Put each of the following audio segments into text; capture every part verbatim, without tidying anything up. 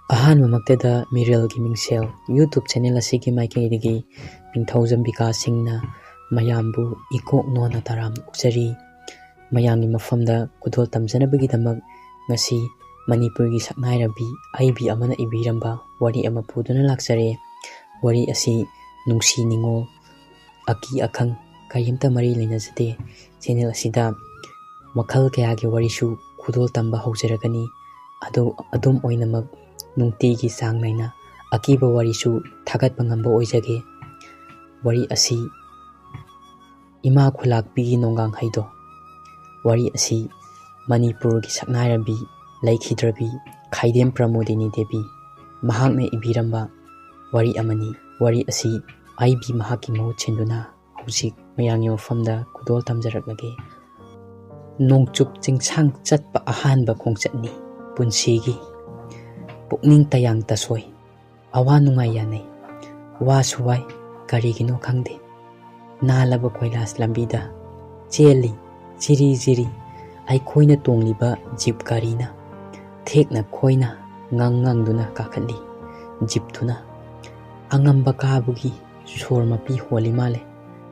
ꯑꯍꯥꯟꯕꯃꯛꯇꯗ ꯃꯤꯔꯦꯜꯒꯤ ꯃꯤꯡꯁꯦꯜ YouTube channel ꯑꯁꯤꯒꯤ ꯃꯥꯏꯀꯩꯗꯒꯤ ꯅꯤꯡꯊꯧꯖꯝ ꯕꯤꯀꯥꯁ ꯁꯤꯡꯅ ꯃꯌꯥꯝꯕꯨ ꯏꯀꯣꯛ ꯅꯣꯟꯅ ꯇꯔꯥꯝ ꯑꯣꯛꯆꯔꯤ꯫ ꯃꯌꯥꯝꯒꯤ ꯃꯐꯝꯗ ꯈꯨꯗꯣꯜ ꯇꯝꯖꯅꯕꯒꯤꯗꯃꯛ ꯉꯁꯤ ꯃꯅꯤꯄꯨꯔꯒꯤ ꯁꯛꯅꯥꯏꯔꯕꯤ ꯑꯏꯕꯤ ꯑꯃꯅ ꯏꯕꯤꯔꯝꯕ ꯋꯥꯔꯤ ꯑꯃ ꯄꯨꯗꯨꯅ ꯂꯥꯛꯆꯔꯦ꯫ ꯋꯥꯔꯤ ꯑꯁꯤ ꯅꯨꯡꯁꯤ ꯅꯤꯉꯣꯜ, ꯑꯀꯤ ꯑꯈꯪ ꯀꯔꯤꯝꯇ ꯃꯔꯤ ꯂꯩꯅꯖꯗꯦ꯫ ꯆꯦꯅꯦꯜ ꯑꯁꯤꯗ ꯃꯈꯜ ꯀꯌꯥꯒꯤ ꯋꯥꯔꯤꯁꯨ ꯈꯨꯗꯣꯜ ꯇꯝꯕ ꯍꯧꯖꯔꯒꯅꯤ꯫ ꯑꯗꯨ ꯑꯗꯨꯝ ꯑꯣꯏꯅꯃꯛ ꯅꯨꯡꯇꯤꯒꯤ ꯆꯥꯡ ꯅꯥꯏꯅ ꯑꯀꯤꯕ ꯋꯥꯔꯤꯁꯨ ꯊꯥꯒꯠꯄ ꯉꯝꯕ ꯑꯣꯏꯖꯒꯦ꯫ ꯋꯥꯔꯤ ꯑꯁꯤ ꯏꯃꯥ ꯈꯨꯂꯥꯛꯄꯤꯒꯤ ꯅꯣꯡꯒꯥꯡ ꯍꯩꯗꯣ꯫ ꯋꯥꯔꯤ ꯑꯁꯤ ꯃꯅꯤꯄꯨꯔꯒꯤ ꯁꯛꯅꯥꯏꯔꯕꯤ ꯂꯩꯈꯤꯗ꯭ꯔꯕꯤ ꯈꯥꯏꯗꯦꯝ ꯄ꯭ꯔꯃꯣꯗꯤꯅꯤ ꯗꯦꯕꯤ ꯃꯍꯥꯛꯅ ꯏꯕꯤꯔꯝꯕ ꯋꯥꯔꯤ ꯑꯃꯅꯤ꯫ ꯋꯥꯔꯤ ꯑꯁꯤ ꯑꯏꯕꯤ ꯃꯍꯥꯛꯀꯤ ꯃꯍꯨꯠ ꯁꯤꯟꯗꯨꯅ ꯍꯧꯖꯤꯛ ꯃꯌꯥꯝꯒꯤ ꯃꯐꯝꯗ ꯈꯨꯗꯣꯜ ꯇꯝꯖꯔꯛꯂꯒꯦ꯫ ꯅꯣꯡꯆꯨꯞ ꯆꯤꯡꯁꯥꯡ ꯆꯠꯄ ꯑꯍꯥꯟꯕ ꯈꯣꯡꯆꯠꯅꯤ ꯄꯨꯟꯁꯤꯒꯤ꯫ ꯄꯨꯛꯅꯤꯡ ꯇꯌꯥꯡ ꯇꯁꯣꯏ, ꯑꯋꯥ ꯅꯨꯡꯉꯥꯏ ꯌꯥꯅꯩ꯫ ꯋꯥꯁꯨ ꯋꯥꯏ, ꯀꯔꯤꯒꯤꯅꯣ ꯈꯪꯗꯦ꯫ ꯅꯥꯜꯂꯕ ꯀꯣꯏꯂꯥꯁ ꯂꯝꯕꯤꯗ ꯆꯦꯜꯂꯤ ꯖꯤꯔꯤ ꯖꯤꯔꯤ ꯑꯩꯈꯣꯏꯅ ꯇꯣꯡꯂꯤꯕ ꯖꯤꯞ ꯒꯥꯔꯤꯅ꯫ ꯊꯦꯛꯅ ꯈꯣꯏꯅ ꯉꯪ ꯉꯪꯗꯨꯅ ꯀꯥꯈꯠꯂꯤ ꯖꯤꯞꯇꯨꯅ꯫ ꯑꯉꯝꯕ ꯀꯥꯕꯒꯤ ꯁꯣꯔ ꯃꯄꯤ ꯍꯣꯜꯂꯤ ꯃꯥꯜꯂꯦ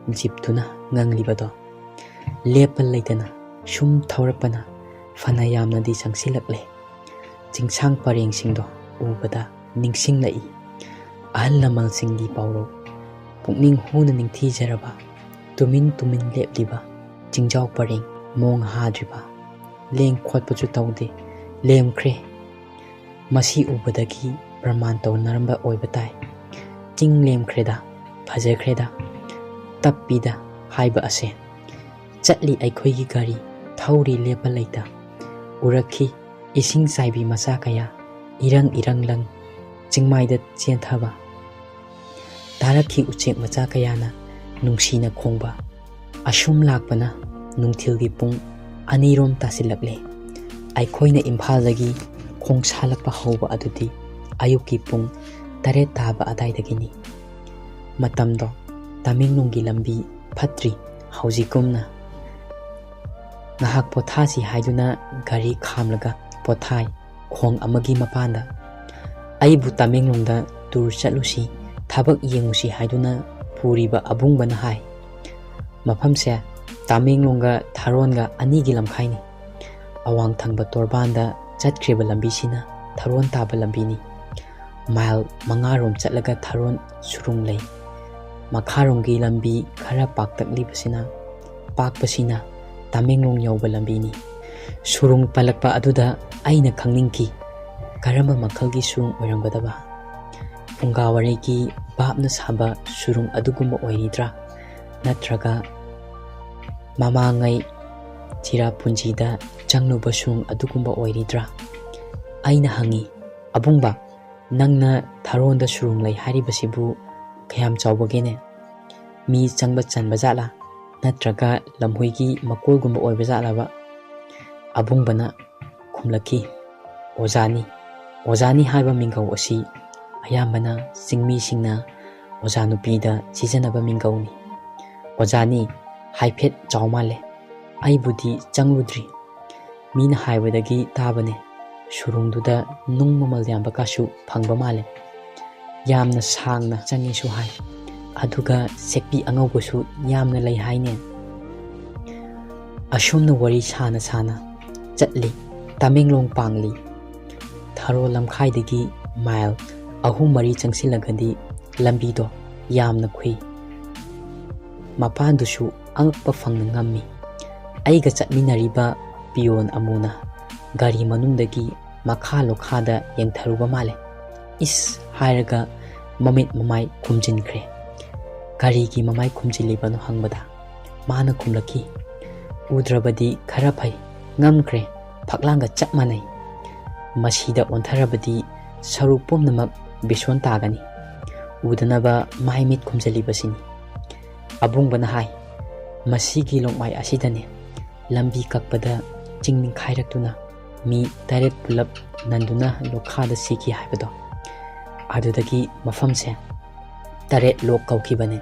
ꯖꯤꯞꯇꯨꯅ ꯉꯪꯂꯤꯕꯗꯣ꯫ ꯂꯦꯞꯄ ꯂꯩꯇꯅ ꯁꯨꯝ ꯊꯧꯔꯛꯄꯅ ꯐꯅ ꯌꯥꯝꯅꯗꯤ ꯆꯪꯁꯤꯜꯂꯛꯂꯦ꯫ ꯆꯤꯡꯁꯥꯡ ꯄꯔꯦꯡꯁꯤꯡꯗꯣ ꯎꯕꯗ ꯅꯤꯡꯁꯤꯡꯂꯛꯏ ꯑꯍꯜ ꯂꯃꯟꯁꯤꯡꯒꯤ ꯄꯥꯎꯔꯧ꯫ ꯄꯨꯛꯅꯤꯡ ꯍꯨꯅ ꯅꯤꯡꯊꯤꯖꯔꯕ, ꯇꯨꯃꯤꯟ ꯇꯨꯃꯤꯟ ꯂꯦꯞꯂꯤꯕ ꯆꯤꯡꯖꯥꯎ ꯄꯔꯦꯡ, ꯃꯣꯡ ꯍꯥꯗ꯭ꯔꯤꯕ, ꯂꯦꯡ ꯈꯣꯠꯄꯁꯨ ꯇꯧꯗꯦ, ꯂꯦꯝꯈ꯭ꯔꯦ꯫ ꯃꯁꯤ ꯎꯕꯗꯒꯤ ꯄ꯭ꯔꯃꯥꯟ ꯇꯧꯅꯔꯝꯕ ꯑꯣꯏꯕ ꯇꯥꯏ꯫ ꯆꯤꯡ ꯂꯦꯝꯈ꯭ꯔꯦꯗ, ꯐꯖꯈ꯭ꯔꯦꯗ, ꯇꯞꯄꯤꯗ ꯍꯥꯏꯕ ꯑꯁꯦ꯫ ꯆꯠꯂꯤ ꯑꯩꯈꯣꯏꯒꯤ ꯒꯥꯔꯤ, ꯊꯧꯔꯤ ꯂꯦꯞꯄ ꯂꯩꯇ꯫ ꯎꯔꯛꯈꯤ ꯏꯁꯤꯡ ꯆꯥꯏꯕꯤ ꯃꯆꯥ ꯀꯌꯥ, ꯏꯔꯪ ꯏꯔꯪ ꯂꯪ ꯆꯤꯡꯃꯥꯏꯗ ꯆꯦꯟꯊꯕ꯫ ꯇꯥꯔꯛꯈꯤ ꯎꯆꯦꯛ ꯃꯆꯥ ꯀꯌꯥꯅ ꯅꯨꯡꯁꯤꯅ ꯈꯣꯡꯕ꯫ ꯑꯁꯨꯝ ꯂꯥꯛꯄꯅ ꯅꯨꯡꯊꯤꯜꯒꯤ ꯄꯨꯡ ꯑꯅꯤꯔꯣꯝ ꯇꯥꯁꯤꯜꯂꯛꯂꯦ꯫ ꯑꯩꯈꯣꯏꯅ ꯏꯝꯐꯥꯜꯗꯒꯤ ꯈꯣꯡꯁꯥꯜꯂꯛꯄ ꯍꯧꯕ ꯑꯗꯨꯗꯤ ꯑꯌꯨꯛꯀꯤ ꯄꯨꯡ ꯇꯔꯦꯠ ꯇꯥꯕ ꯑꯗꯥꯏꯗꯒꯤꯅꯤ꯫ ꯃꯇꯝꯗꯣ ꯇꯃꯦꯡꯂꯣꯡꯒꯤ ꯂꯝꯕꯤ ꯐꯠꯇ꯭ꯔꯤ ꯍꯧꯖꯤꯛꯀꯨꯝꯅ꯫ ꯉꯥꯏꯍꯥꯛ ꯄꯣꯊꯥꯁꯤ ꯍꯥꯏꯗꯨꯅ ꯒꯥꯔꯤ ꯈꯥꯝꯂꯒ ꯄꯣꯊꯥꯏ ꯈꯣꯡ ꯑꯃꯒꯤ ꯃꯄꯥꯟꯗ꯫ ꯑꯩꯕꯨ ꯇꯃꯦꯡꯂꯣꯡꯗ ꯇꯨꯔ ꯆꯠꯂꯨꯁꯤ, ꯊꯕꯛ ꯌꯦꯡꯉꯨꯁꯤ ꯍꯥꯏꯗꯨꯅ ꯄꯨꯔꯤꯕ ꯑꯕꯨꯡꯕꯅ ꯍꯥꯏ꯫ ꯃꯐꯝꯁꯦ ꯇꯃꯦꯡꯂꯣꯡꯒ ꯊꯥꯔꯣꯟꯒ ꯑꯅꯤꯒꯤ ꯂꯝꯈꯥꯏꯅꯤ꯫ ꯑꯋꯥꯡ ꯊꯪꯕ ꯇꯣꯔꯕꯥꯟꯗ ꯆꯠꯈ꯭ꯔꯤꯕ ꯂꯝꯕꯤꯁꯤꯅ ꯊꯥꯔꯣꯟ ꯇꯥꯕ ꯂꯝꯕꯤꯅꯤ꯫ ꯃꯥꯏꯜ ꯃꯉꯥꯔꯣꯝ ꯆꯠꯂꯒ ꯊꯥꯔꯣꯟ ꯁꯨꯔꯨꯡ ꯂꯩ꯫ ꯃꯈꯥꯔꯣꯝꯒꯤ ꯂꯝꯕꯤ ꯈꯔ ꯄꯥꯛꯇꯛꯂꯤꯕꯁꯤꯅ, ꯄꯥꯛꯄꯁꯤꯅ ꯇꯃꯦꯡꯂꯣꯡ ꯌꯧꯕ ꯂꯝꯕꯤꯅꯤ꯫ ꯁꯨꯔꯨꯡ ꯄꯜꯂꯛꯄ ꯑꯗꯨꯗ ꯑꯩꯅ ꯈꯪꯅꯤꯡꯈꯤ, ꯀꯔꯝꯕ ꯃꯈꯜꯒꯤ ꯁꯨꯔꯨꯡ ꯑꯣꯏꯔꯝꯒꯗꯕ? ꯐꯨꯡꯒꯥ ꯋꯥꯔꯤꯒꯤ ꯚꯥꯞꯅ ꯁꯥꯕ ꯁꯨꯔꯨꯡ ꯑꯗꯨꯒꯨꯝꯕ ꯑꯣꯏꯔꯤꯗ꯭ꯔꯥ? ꯅꯠꯇ꯭ꯔꯒ ꯃꯃꯥꯡꯉꯩ ꯆꯤꯔꯥꯄꯨꯟꯖꯤꯗ ꯆꯪꯂꯨꯕ ꯁꯨꯔꯨꯡ ꯑꯗꯨꯒꯨꯝꯕ ꯑꯣꯏꯔꯤꯗ꯭ꯔꯥ? ꯑꯩꯅ ꯍꯪꯉꯤ, "ꯑꯕꯨꯡꯕ, ꯅꯪꯅ ꯊꯥꯔꯣꯟꯗ ꯁꯨꯔꯨꯡ ꯂꯩ ꯍꯥꯏꯔꯤꯕꯁꯤꯕꯨ ꯀꯌꯥꯝ ꯆꯥꯎꯕꯒꯦꯅꯦ? ꯃꯤ ꯆꯪꯕ ꯆꯟꯕ ꯖꯥꯠꯂꯥ? ꯅꯠꯇ꯭ꯔꯒ ꯂꯝꯍꯨꯏꯒꯤ ꯃꯀꯣꯜꯒꯨꯝꯕ ꯑꯣꯏꯕ ꯖꯥꯠꯂꯕ?" ꯑꯕꯨꯡꯕꯅ ꯈꯨꯝꯂꯛꯈꯤ, "ꯑꯣꯖꯥꯅꯤ꯫ ꯑꯣꯖꯥꯅꯤ ꯍꯥꯏꯕ ꯃꯤꯡꯒꯧ ꯑꯁꯤ ꯑꯌꯥꯝꯕꯅ ꯆꯤꯡꯃꯤꯁꯤꯡꯅ ꯑꯣꯖꯥ ꯅꯨꯄꯤꯗ ꯁꯤꯖꯤꯟꯅꯕ ꯃꯤꯡꯒꯧꯅꯤ꯫ ꯑꯣꯖꯥꯅꯤ ꯍꯥꯏꯐꯦꯠ ꯆꯥꯎ ꯃꯥꯜꯂꯦ꯫ ꯑꯩꯕꯨꯗꯤ ꯆꯪꯂꯨꯗ꯭ꯔꯤ꯫ ꯃꯤꯅ ꯍꯥꯏꯕꯗꯒꯤ ꯇꯥꯕꯅꯦ, ꯁꯨꯔꯨꯡꯗꯨꯗ ꯅꯨꯡ ꯃꯃꯜ ꯌꯥꯝꯕ ꯀꯥꯁꯨ ꯐꯪꯕ ꯃꯥꯜꯂꯦ꯫ ꯌꯥꯝꯅ ꯁꯥꯡꯅ ꯆꯪꯉꯦꯁꯨ ꯍꯥꯏ꯫ ꯑꯗꯨꯒ ꯁꯦꯛꯄꯤ ꯑꯉꯧꯕꯁꯨ ꯌꯥꯝꯅ ꯂꯩ ꯍꯥꯏꯅꯦ꯫" ꯑꯁꯨꯝꯅ ꯋꯥꯔꯤ ꯁꯥꯅ ꯁꯥꯅ ꯆꯠꯂꯤ꯫ ꯇꯃꯦꯡꯂꯣꯡ ꯄꯥꯡꯂꯤ꯫ ꯊꯥꯔꯣꯟ ꯂꯝꯈꯥꯏꯗꯒꯤ ꯃꯥꯏꯜ ꯑꯍꯨꯝ ꯃꯔꯤ ꯆꯪꯁꯤꯜꯂꯒꯗꯤ ꯂꯝꯕꯤꯗꯣ ꯌꯥꯝꯅ ꯈꯨꯏ꯫ ꯃꯄꯥꯟꯗꯨꯁꯨ ꯑꯉꯛꯄ ꯐꯪꯅ ꯉꯝꯃꯤ꯫ ꯑꯩꯒ ꯆꯠꯃꯤꯟꯅꯔꯤꯕ ꯄꯤꯌꯣꯟ ꯑꯃꯨꯅ ꯒꯥꯔꯤ ꯃꯅꯨꯡꯗꯒꯤ ꯃꯈꯥ ꯂꯣꯈꯥꯗ ꯌꯦꯡꯊꯔꯨꯕ ꯃꯥꯜꯂꯦ꯫ "ꯏꯁ" ꯍꯥꯏꯔꯒ ꯃꯃꯤꯠ ꯃꯃꯥꯏ ꯈꯨꯝꯖꯤꯟꯈ꯭ꯔꯦ꯫ "ꯀꯔꯤꯒꯤ ꯃꯃꯥꯏ ꯈꯨꯝꯖꯤꯜꯂꯤꯕꯅꯣ?" ꯍꯪꯕꯗ ꯃꯥꯅ ꯈꯨꯝꯂꯛꯈꯤ, "ꯎꯗ꯭ꯔꯕꯗꯤ ꯈꯔ ꯐꯩ, ꯉꯝꯈ꯭ꯔꯦ, ꯐꯛꯂꯥꯡꯒ ꯆꯞ ꯃꯥꯟꯅꯩ꯫ ꯃꯁꯤꯗ ꯑꯣꯟꯊꯔꯕꯗꯤ ꯁꯔꯨꯛ ꯄꯨꯝꯅꯃꯛ ꯕꯤꯁꯣꯟ ꯇꯥꯒꯅꯤ꯫ ꯎꯗꯅꯕ ꯃꯥꯏ ꯃꯤꯠ ꯈꯨꯝꯖꯤꯜꯂꯤꯕꯁꯤꯅꯤ꯫" ꯑꯕꯨꯡꯕꯅ ꯍꯥꯏ, "ꯃꯁꯤꯒꯤ ꯂꯣꯡꯃꯥꯏ ꯑꯁꯤꯗꯅꯦ ꯂꯝꯕꯤ ꯀꯛꯄꯗ ꯆꯤꯡ ꯅꯤꯡꯈꯥꯏꯔꯛꯇꯨꯅ ꯃꯤ ꯇꯔꯦꯠ ꯄꯨꯂꯞ ꯅꯟꯗꯨꯅ ꯂꯣꯈꯥꯗ ꯁꯤꯈꯤ ꯍꯥꯏꯕꯗꯣ꯫ ꯑꯗꯨꯗꯒꯤ ꯃꯐꯝꯁꯦ ꯇꯔꯦꯠ ꯂꯣꯛ ꯀꯧꯈꯤꯕꯅꯦ꯫"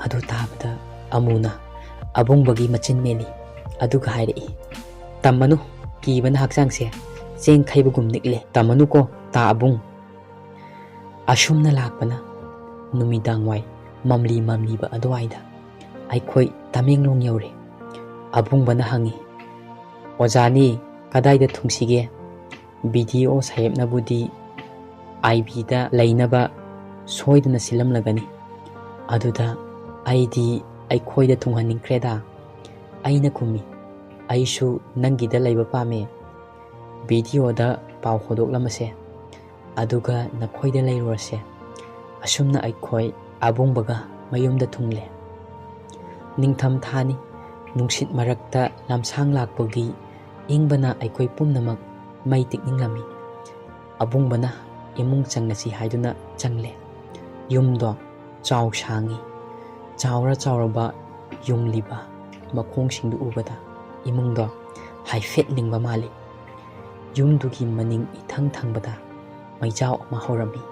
ꯑꯗꯨ ꯇꯥꯕꯗ ꯑꯃꯨꯅ ꯑꯕꯨꯡꯕꯒꯤ ꯃꯆꯤꯟ ꯃꯦꯜꯂꯤ꯫ ꯑꯗꯨꯒ ꯍꯥꯏꯔꯛꯏ, "ꯇꯝꯃꯅꯨ, ꯀꯤꯕꯅ ꯍꯛꯆꯥꯡꯁꯦ ꯆꯦꯡ ꯈꯩꯕꯒꯨꯝ ꯅꯤꯛꯂꯦ꯫ ꯇꯝꯃꯅꯨꯀꯣ, ꯇꯥ ꯑꯕꯨꯡ, ꯑꯁꯨꯝꯅ ꯂꯥꯛꯄꯅ ꯅꯨꯃꯤꯗꯥꯡꯋꯥꯏ ꯃꯝꯂꯤ ꯃꯝꯂꯤꯕ ꯑꯗꯨꯋꯥꯏꯗ ꯑꯩꯈꯣꯏ ꯇꯃꯦꯡꯂꯣꯡ ꯌꯧꯔꯦ꯫ ꯑꯕꯨꯡꯕꯅ ꯍꯪꯉꯤ, "ꯑꯣꯖꯥꯅꯤ, ꯀꯗꯥꯏꯗ ꯊꯨꯡꯁꯤꯒꯦ? ꯕꯤ ꯗꯤ ꯑꯣ ꯁꯥꯍꯦꯕꯅꯕꯨꯗꯤ ꯑꯥꯏ ꯕꯤꯗ ꯂꯩꯅꯕ ꯁꯣꯏꯗꯅ ꯁꯤꯜꯂꯝꯂꯒꯅꯤ꯫ ꯑꯗꯨꯗ ꯑꯩꯗꯤ ꯑꯩꯈꯣꯏꯗ ꯊꯨꯡꯍꯟꯅꯤꯡꯈ꯭ꯔꯦꯗ꯫" ꯑꯩꯅ ꯈꯨꯝꯃꯤ, "ꯑꯩꯁꯨ ꯅꯪꯒꯤꯗ ꯂꯩꯕ ꯄꯥꯝꯃꯦ꯫ ꯕꯤ ꯗꯤ ꯑꯣꯗ ꯄꯥꯎ ꯍꯧꯗꯣꯛꯂꯝꯃꯁꯦ, ꯑꯗꯨꯒ ꯅꯈꯣꯏꯗ ꯂꯩꯔꯨꯔꯁꯦ꯫" ꯑꯁꯨꯝꯅ ꯑꯩꯈꯣꯏ ꯑꯕꯨꯡꯕꯒ ꯃꯌꯨꯝꯗ ꯊꯨꯡꯂꯦ꯫ ꯅꯤꯡꯊꯝ ꯊꯥꯅꯤ꯫ ꯅꯨꯡꯁꯤꯠ ꯃꯔꯛꯇ ꯂꯝꯁꯥꯡ ꯂꯥꯛꯄꯒꯤ ꯏꯪꯕꯅ ꯑꯩꯈꯣꯏ ꯄꯨꯝꯅꯃꯛ ꯃꯩ ꯇꯤꯛꯅꯤꯡꯂꯝꯃꯤ꯫ ꯑꯕꯨꯡꯕꯅ ꯏꯃꯨꯡ ꯆꯪꯂꯁꯤ ꯍꯥꯏꯗꯨꯅ ꯆꯪꯂꯦ꯫ ꯌꯨꯝꯗꯣ ꯆꯥꯎ ꯁꯥꯡꯉꯤ꯫ ꯆꯥꯎꯔ ꯆꯥꯎꯔꯕ ꯌꯨꯡꯂꯤꯕ ꯃꯈꯣꯡꯁꯤꯡꯗꯨ ꯎꯕꯗ ꯏꯃꯨꯡꯗꯣ ꯍꯥꯏꯐꯦꯠ ꯂꯤꯡꯕ ꯃꯥꯜꯂꯤ꯫ ꯌꯨꯝꯗꯨꯒꯤ ꯃꯅꯤꯡ ꯏꯊꯪ ꯊꯪꯕꯗ ꯃꯩꯖꯥꯎ ꯑꯃ ꯍꯧꯔꯝꯃꯤ꯫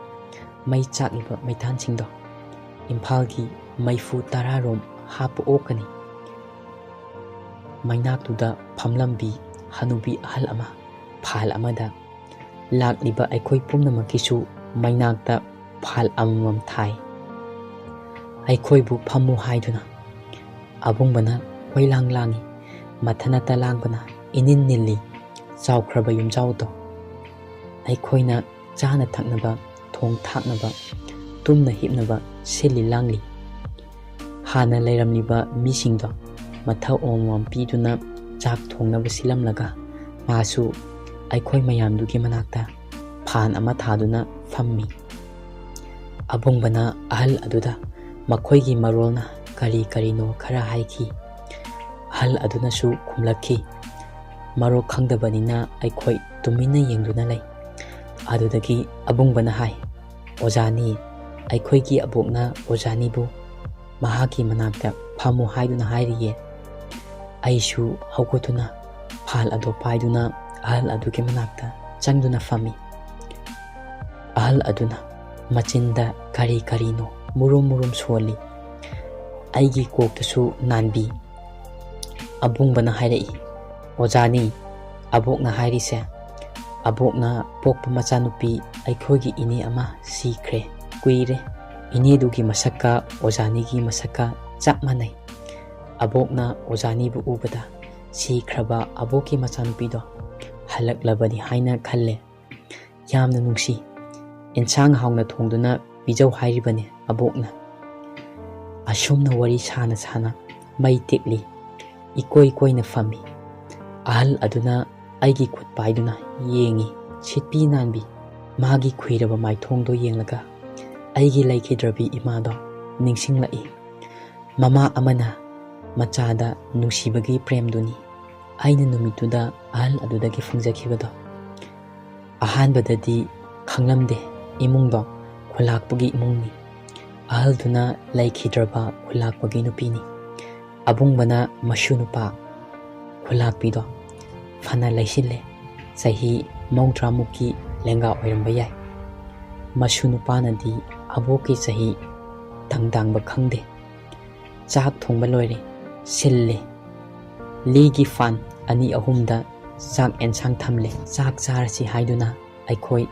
ꯃꯩ ꯆꯥꯛꯂꯤꯕ ꯃꯩꯊꯥꯟꯁꯤꯡꯗꯣ ꯏꯝꯐꯥꯜꯒꯤ ꯃꯩꯐꯨ ꯇꯔꯥꯔꯣꯝ ꯍꯥꯞꯄ ꯑꯣꯛꯀꯅꯤ꯫ ꯃꯩꯅꯥꯛꯇꯨꯗ ꯐꯝꯂꯝꯕꯤ ꯍꯅꯨꯕꯤ ꯑꯍꯜ ꯑꯃ ꯐꯥꯜ ꯑꯃꯗ ꯂꯥꯛꯂꯤꯕ ꯑꯩꯈꯣꯏ ꯄꯨꯝꯅꯃꯛꯀꯤꯁꯨ ꯃꯩꯅꯥꯛꯇ ꯐꯥꯜ ꯑꯃꯃꯝ ꯊꯥꯏ꯫ ꯑꯩꯈꯣꯏꯕꯨ ꯐꯝꯃꯨ ꯍꯥꯏꯗꯨꯅ ꯑꯕꯨꯡꯕꯅ ꯍꯣꯏ ꯂꯥꯡ ꯂꯥꯡꯏ꯫ ꯃꯊꯅꯇ ꯂꯥꯡꯕꯅ ꯏꯅꯤꯟ ꯅꯤꯜꯂꯤ꯫ ꯆꯥꯎꯈ꯭ꯔꯕ ꯌꯨꯝꯖꯥꯎꯗꯣ ꯑꯩꯈꯣꯏꯅ ꯆꯥꯅ ꯊꯛꯅꯕ, ꯊꯣꯡ ꯊꯥꯛꯅꯕ, ꯇꯨꯝꯅ ꯍꯤꯞꯅꯕ ꯁꯤꯜꯂꯤ ꯂꯥꯡꯂꯤ꯫ ꯍꯥꯟꯅ ꯂꯩꯔꯝꯂꯤꯕ ꯃꯤꯁꯤꯡꯗꯣ ꯃꯊꯧ ꯑꯃꯃꯝ ꯄꯤꯗꯨꯅ ꯆꯥꯛ ꯊꯣꯡꯅꯕ ꯁꯤꯜꯂꯝꯂꯒ ꯃꯥꯁꯨ ꯑꯩꯈꯣꯏ ꯃꯌꯥꯝꯗꯨꯒꯤ ꯃꯅꯥꯛꯇ ꯐꯥꯟ ꯑꯃ ꯊꯥꯗꯨꯅ ꯐꯝꯃꯤ꯫ ꯑꯕꯨꯡꯕꯅ ꯑꯍꯜ ꯑꯗꯨꯗ ꯃꯈꯣꯏꯒꯤ ꯃꯔꯣꯜꯅ ꯀꯔꯤ ꯀꯔꯤꯅꯣ ꯈꯔ ꯍꯥꯏꯈꯤ꯫ ꯑꯍꯜ ꯑꯗꯨꯅꯁꯨ ꯈꯨꯝꯂꯛꯈꯤ꯫ ꯃꯔꯣꯜ ꯈꯪꯗꯕꯅꯤꯅ ꯑꯩꯈꯣꯏ ꯇꯨꯃꯤꯟꯅ ꯌꯦꯡꯗꯨꯅ ꯂꯩ꯫ ꯑꯗꯨꯗꯒꯤ ꯑꯕꯨꯡꯕꯅ ꯍꯥꯏ, "ꯑꯣꯖꯥꯅꯤ, ꯑꯩꯈꯣꯏꯒꯤ ꯑꯕꯣꯛꯅ ꯑꯣꯖꯥꯅꯤꯕꯨ ꯃꯍꯥꯛꯀꯤ ꯃꯅꯥꯛꯇ ꯐꯝꯃꯨ ꯍꯥꯏꯗꯨꯅ ꯍꯥꯏꯔꯤꯌꯦ꯫" ꯑꯩꯁꯨ ꯍꯧꯒꯠꯇꯨꯅ ꯐꯥꯜ ꯑꯗꯨ ꯄꯥꯏꯗꯨꯅ ꯑꯍꯜ ꯑꯗꯨꯒꯤ ꯃꯅꯥꯛꯇ ꯆꯪꯗꯨꯅ ꯐꯝꯃꯤ꯫ ꯑꯍꯜ ꯑꯗꯨꯅ ꯃꯆꯤꯟꯗ ꯀꯔꯤ ꯀꯔꯤꯅꯣ ꯃꯨꯔꯨꯝ ꯃꯨꯔꯨꯝ ꯁꯣꯜꯂꯤ꯫ ꯑꯩꯒꯤ ꯀꯣꯛꯇꯁꯨ ꯅꯥꯟꯕꯤ꯫ ꯑꯕꯨꯡꯕꯅ ꯍꯥꯏꯔꯛꯏ, "ꯑꯣꯖꯥꯅꯤ, ꯑꯕꯣꯛꯅ ꯍꯥꯏꯔꯤꯁꯦ, ꯑꯕꯣꯛꯅ ꯄꯣꯛꯄ ꯃꯆꯥꯅꯨꯄꯤ ꯑꯩꯈꯣꯏꯒꯤ ꯏꯅꯦ ꯑꯃ ꯁꯤꯈ꯭ꯔꯦ꯫ ꯀꯨꯏꯔꯦ꯫ ꯏꯅꯦꯗꯨꯒꯤ ꯃꯁꯛꯀ ꯑꯣꯖꯥꯅꯤꯒꯤ ꯃꯁꯛꯀ ꯆꯞ ꯃꯥꯟꯅꯩ꯫ ꯑꯕꯣꯛꯅ ꯑꯣꯖꯥꯅꯤꯕꯨ ꯎꯕꯗ ꯁꯤꯈ꯭ꯔꯕ ꯑꯕꯣꯛꯀꯤ ꯃꯆꯥꯅꯨꯄꯤꯗꯣ ꯍꯜꯂꯛꯂꯕꯅꯤ ꯍꯥꯏꯅ ꯈꯜꯂꯦ꯫ ꯌꯥꯝꯅ ꯅꯨꯡꯁꯤ꯫ ꯑꯦꯟꯁꯥꯡ ꯍꯥꯎꯅ ꯊꯣꯡꯗꯨꯅ ꯄꯤꯖꯧ ꯍꯥꯏꯔꯤꯕꯅꯤ ꯑꯕꯣꯛꯅ꯫ ꯑꯁꯨꯝꯅ ꯋꯥꯔꯤ ꯁꯥꯅ ꯁꯥꯅ ꯃꯩ ꯇꯦꯛꯂꯤ꯫ ꯏꯀꯣꯏ ꯀꯣꯏꯅ ꯐꯝꯃꯤ꯫ ꯑꯍꯜ ꯑꯗꯨꯅ ꯑꯩꯒꯤ ꯈꯨꯠ ꯄꯥꯏꯗꯨꯅ ꯌꯦꯡꯉꯤ꯫ ꯁꯤꯠꯄꯤ ꯅꯥꯟꯕꯤ꯫ ꯃꯥꯒꯤ ꯈꯨꯏꯔꯕ ꯃꯥꯏꯊꯣꯡꯗꯣ ꯌꯦꯡꯂꯒ ꯑꯩꯒꯤ ꯂꯩꯈꯤꯗ꯭ꯔꯕꯤ ꯏꯃꯥꯗꯣ ꯅꯤꯡꯁꯤꯡꯂꯛꯏ꯫ ꯃꯃꯥ ꯑꯃꯅ ꯃꯆꯥꯗ ꯅꯨꯡꯁꯤꯕꯒꯤ ꯄ꯭ꯔꯦꯝꯗꯨꯅꯤ ꯑꯩꯅ ꯅꯨꯃꯤꯠꯇꯨꯗ ꯑꯍꯜ ꯑꯗꯨꯗꯒꯤ ꯐꯪꯖꯈꯤꯕꯗꯣ꯫ ꯑꯍꯥꯟꯕꯗꯗꯤ ꯈꯪꯂꯝꯗꯦ, ꯏꯃꯨꯡꯗꯣ ꯈꯨꯂꯥꯛꯄꯒꯤ ꯏꯃꯨꯡꯅꯤ꯫ ꯑꯍꯜꯗꯨꯅ ꯂꯩꯈꯤꯗ꯭ꯔꯕ ꯈꯨꯂꯥꯛꯄꯒꯤ ꯅꯨꯄꯤꯅꯤ꯫ ꯑꯕꯨꯡꯕꯅ ꯃꯁꯨ ꯅꯨꯄꯥ ꯈꯨꯂꯥꯛꯄꯤꯗꯣ ꯐꯅ ꯂꯩꯁꯤꯜꯂꯦ꯫ ꯆꯍꯤ ꯃꯧꯗ꯭ꯔꯥꯃꯨꯛꯀꯤ ꯂꯦꯡꯒꯥ ꯑꯣꯏꯔꯝꯕ ꯌꯥꯏ꯫ ꯃꯁꯨ ꯅꯨꯄꯥꯅꯗꯤ ꯑꯕꯣꯛꯀꯤ ꯆꯍꯤ ꯇꯪꯗꯥꯡꯕ ꯈꯪꯗꯦ꯫ ꯆꯥꯛ ꯊꯣꯡꯕ ꯂꯣꯏꯔꯦ, ꯁꯤꯜꯂꯦ꯫ ꯂꯤꯒꯤ ꯐꯥꯟ ꯑꯅꯤ ꯑꯍꯨꯝꯗ ꯆꯥꯛ ꯑꯦꯟꯁꯥꯡ ꯊꯝꯂꯦ꯫ ꯆꯥꯛ ꯆꯥꯔꯁꯤ ꯍꯥꯏꯗꯨꯅ ꯑꯩꯈꯣꯏ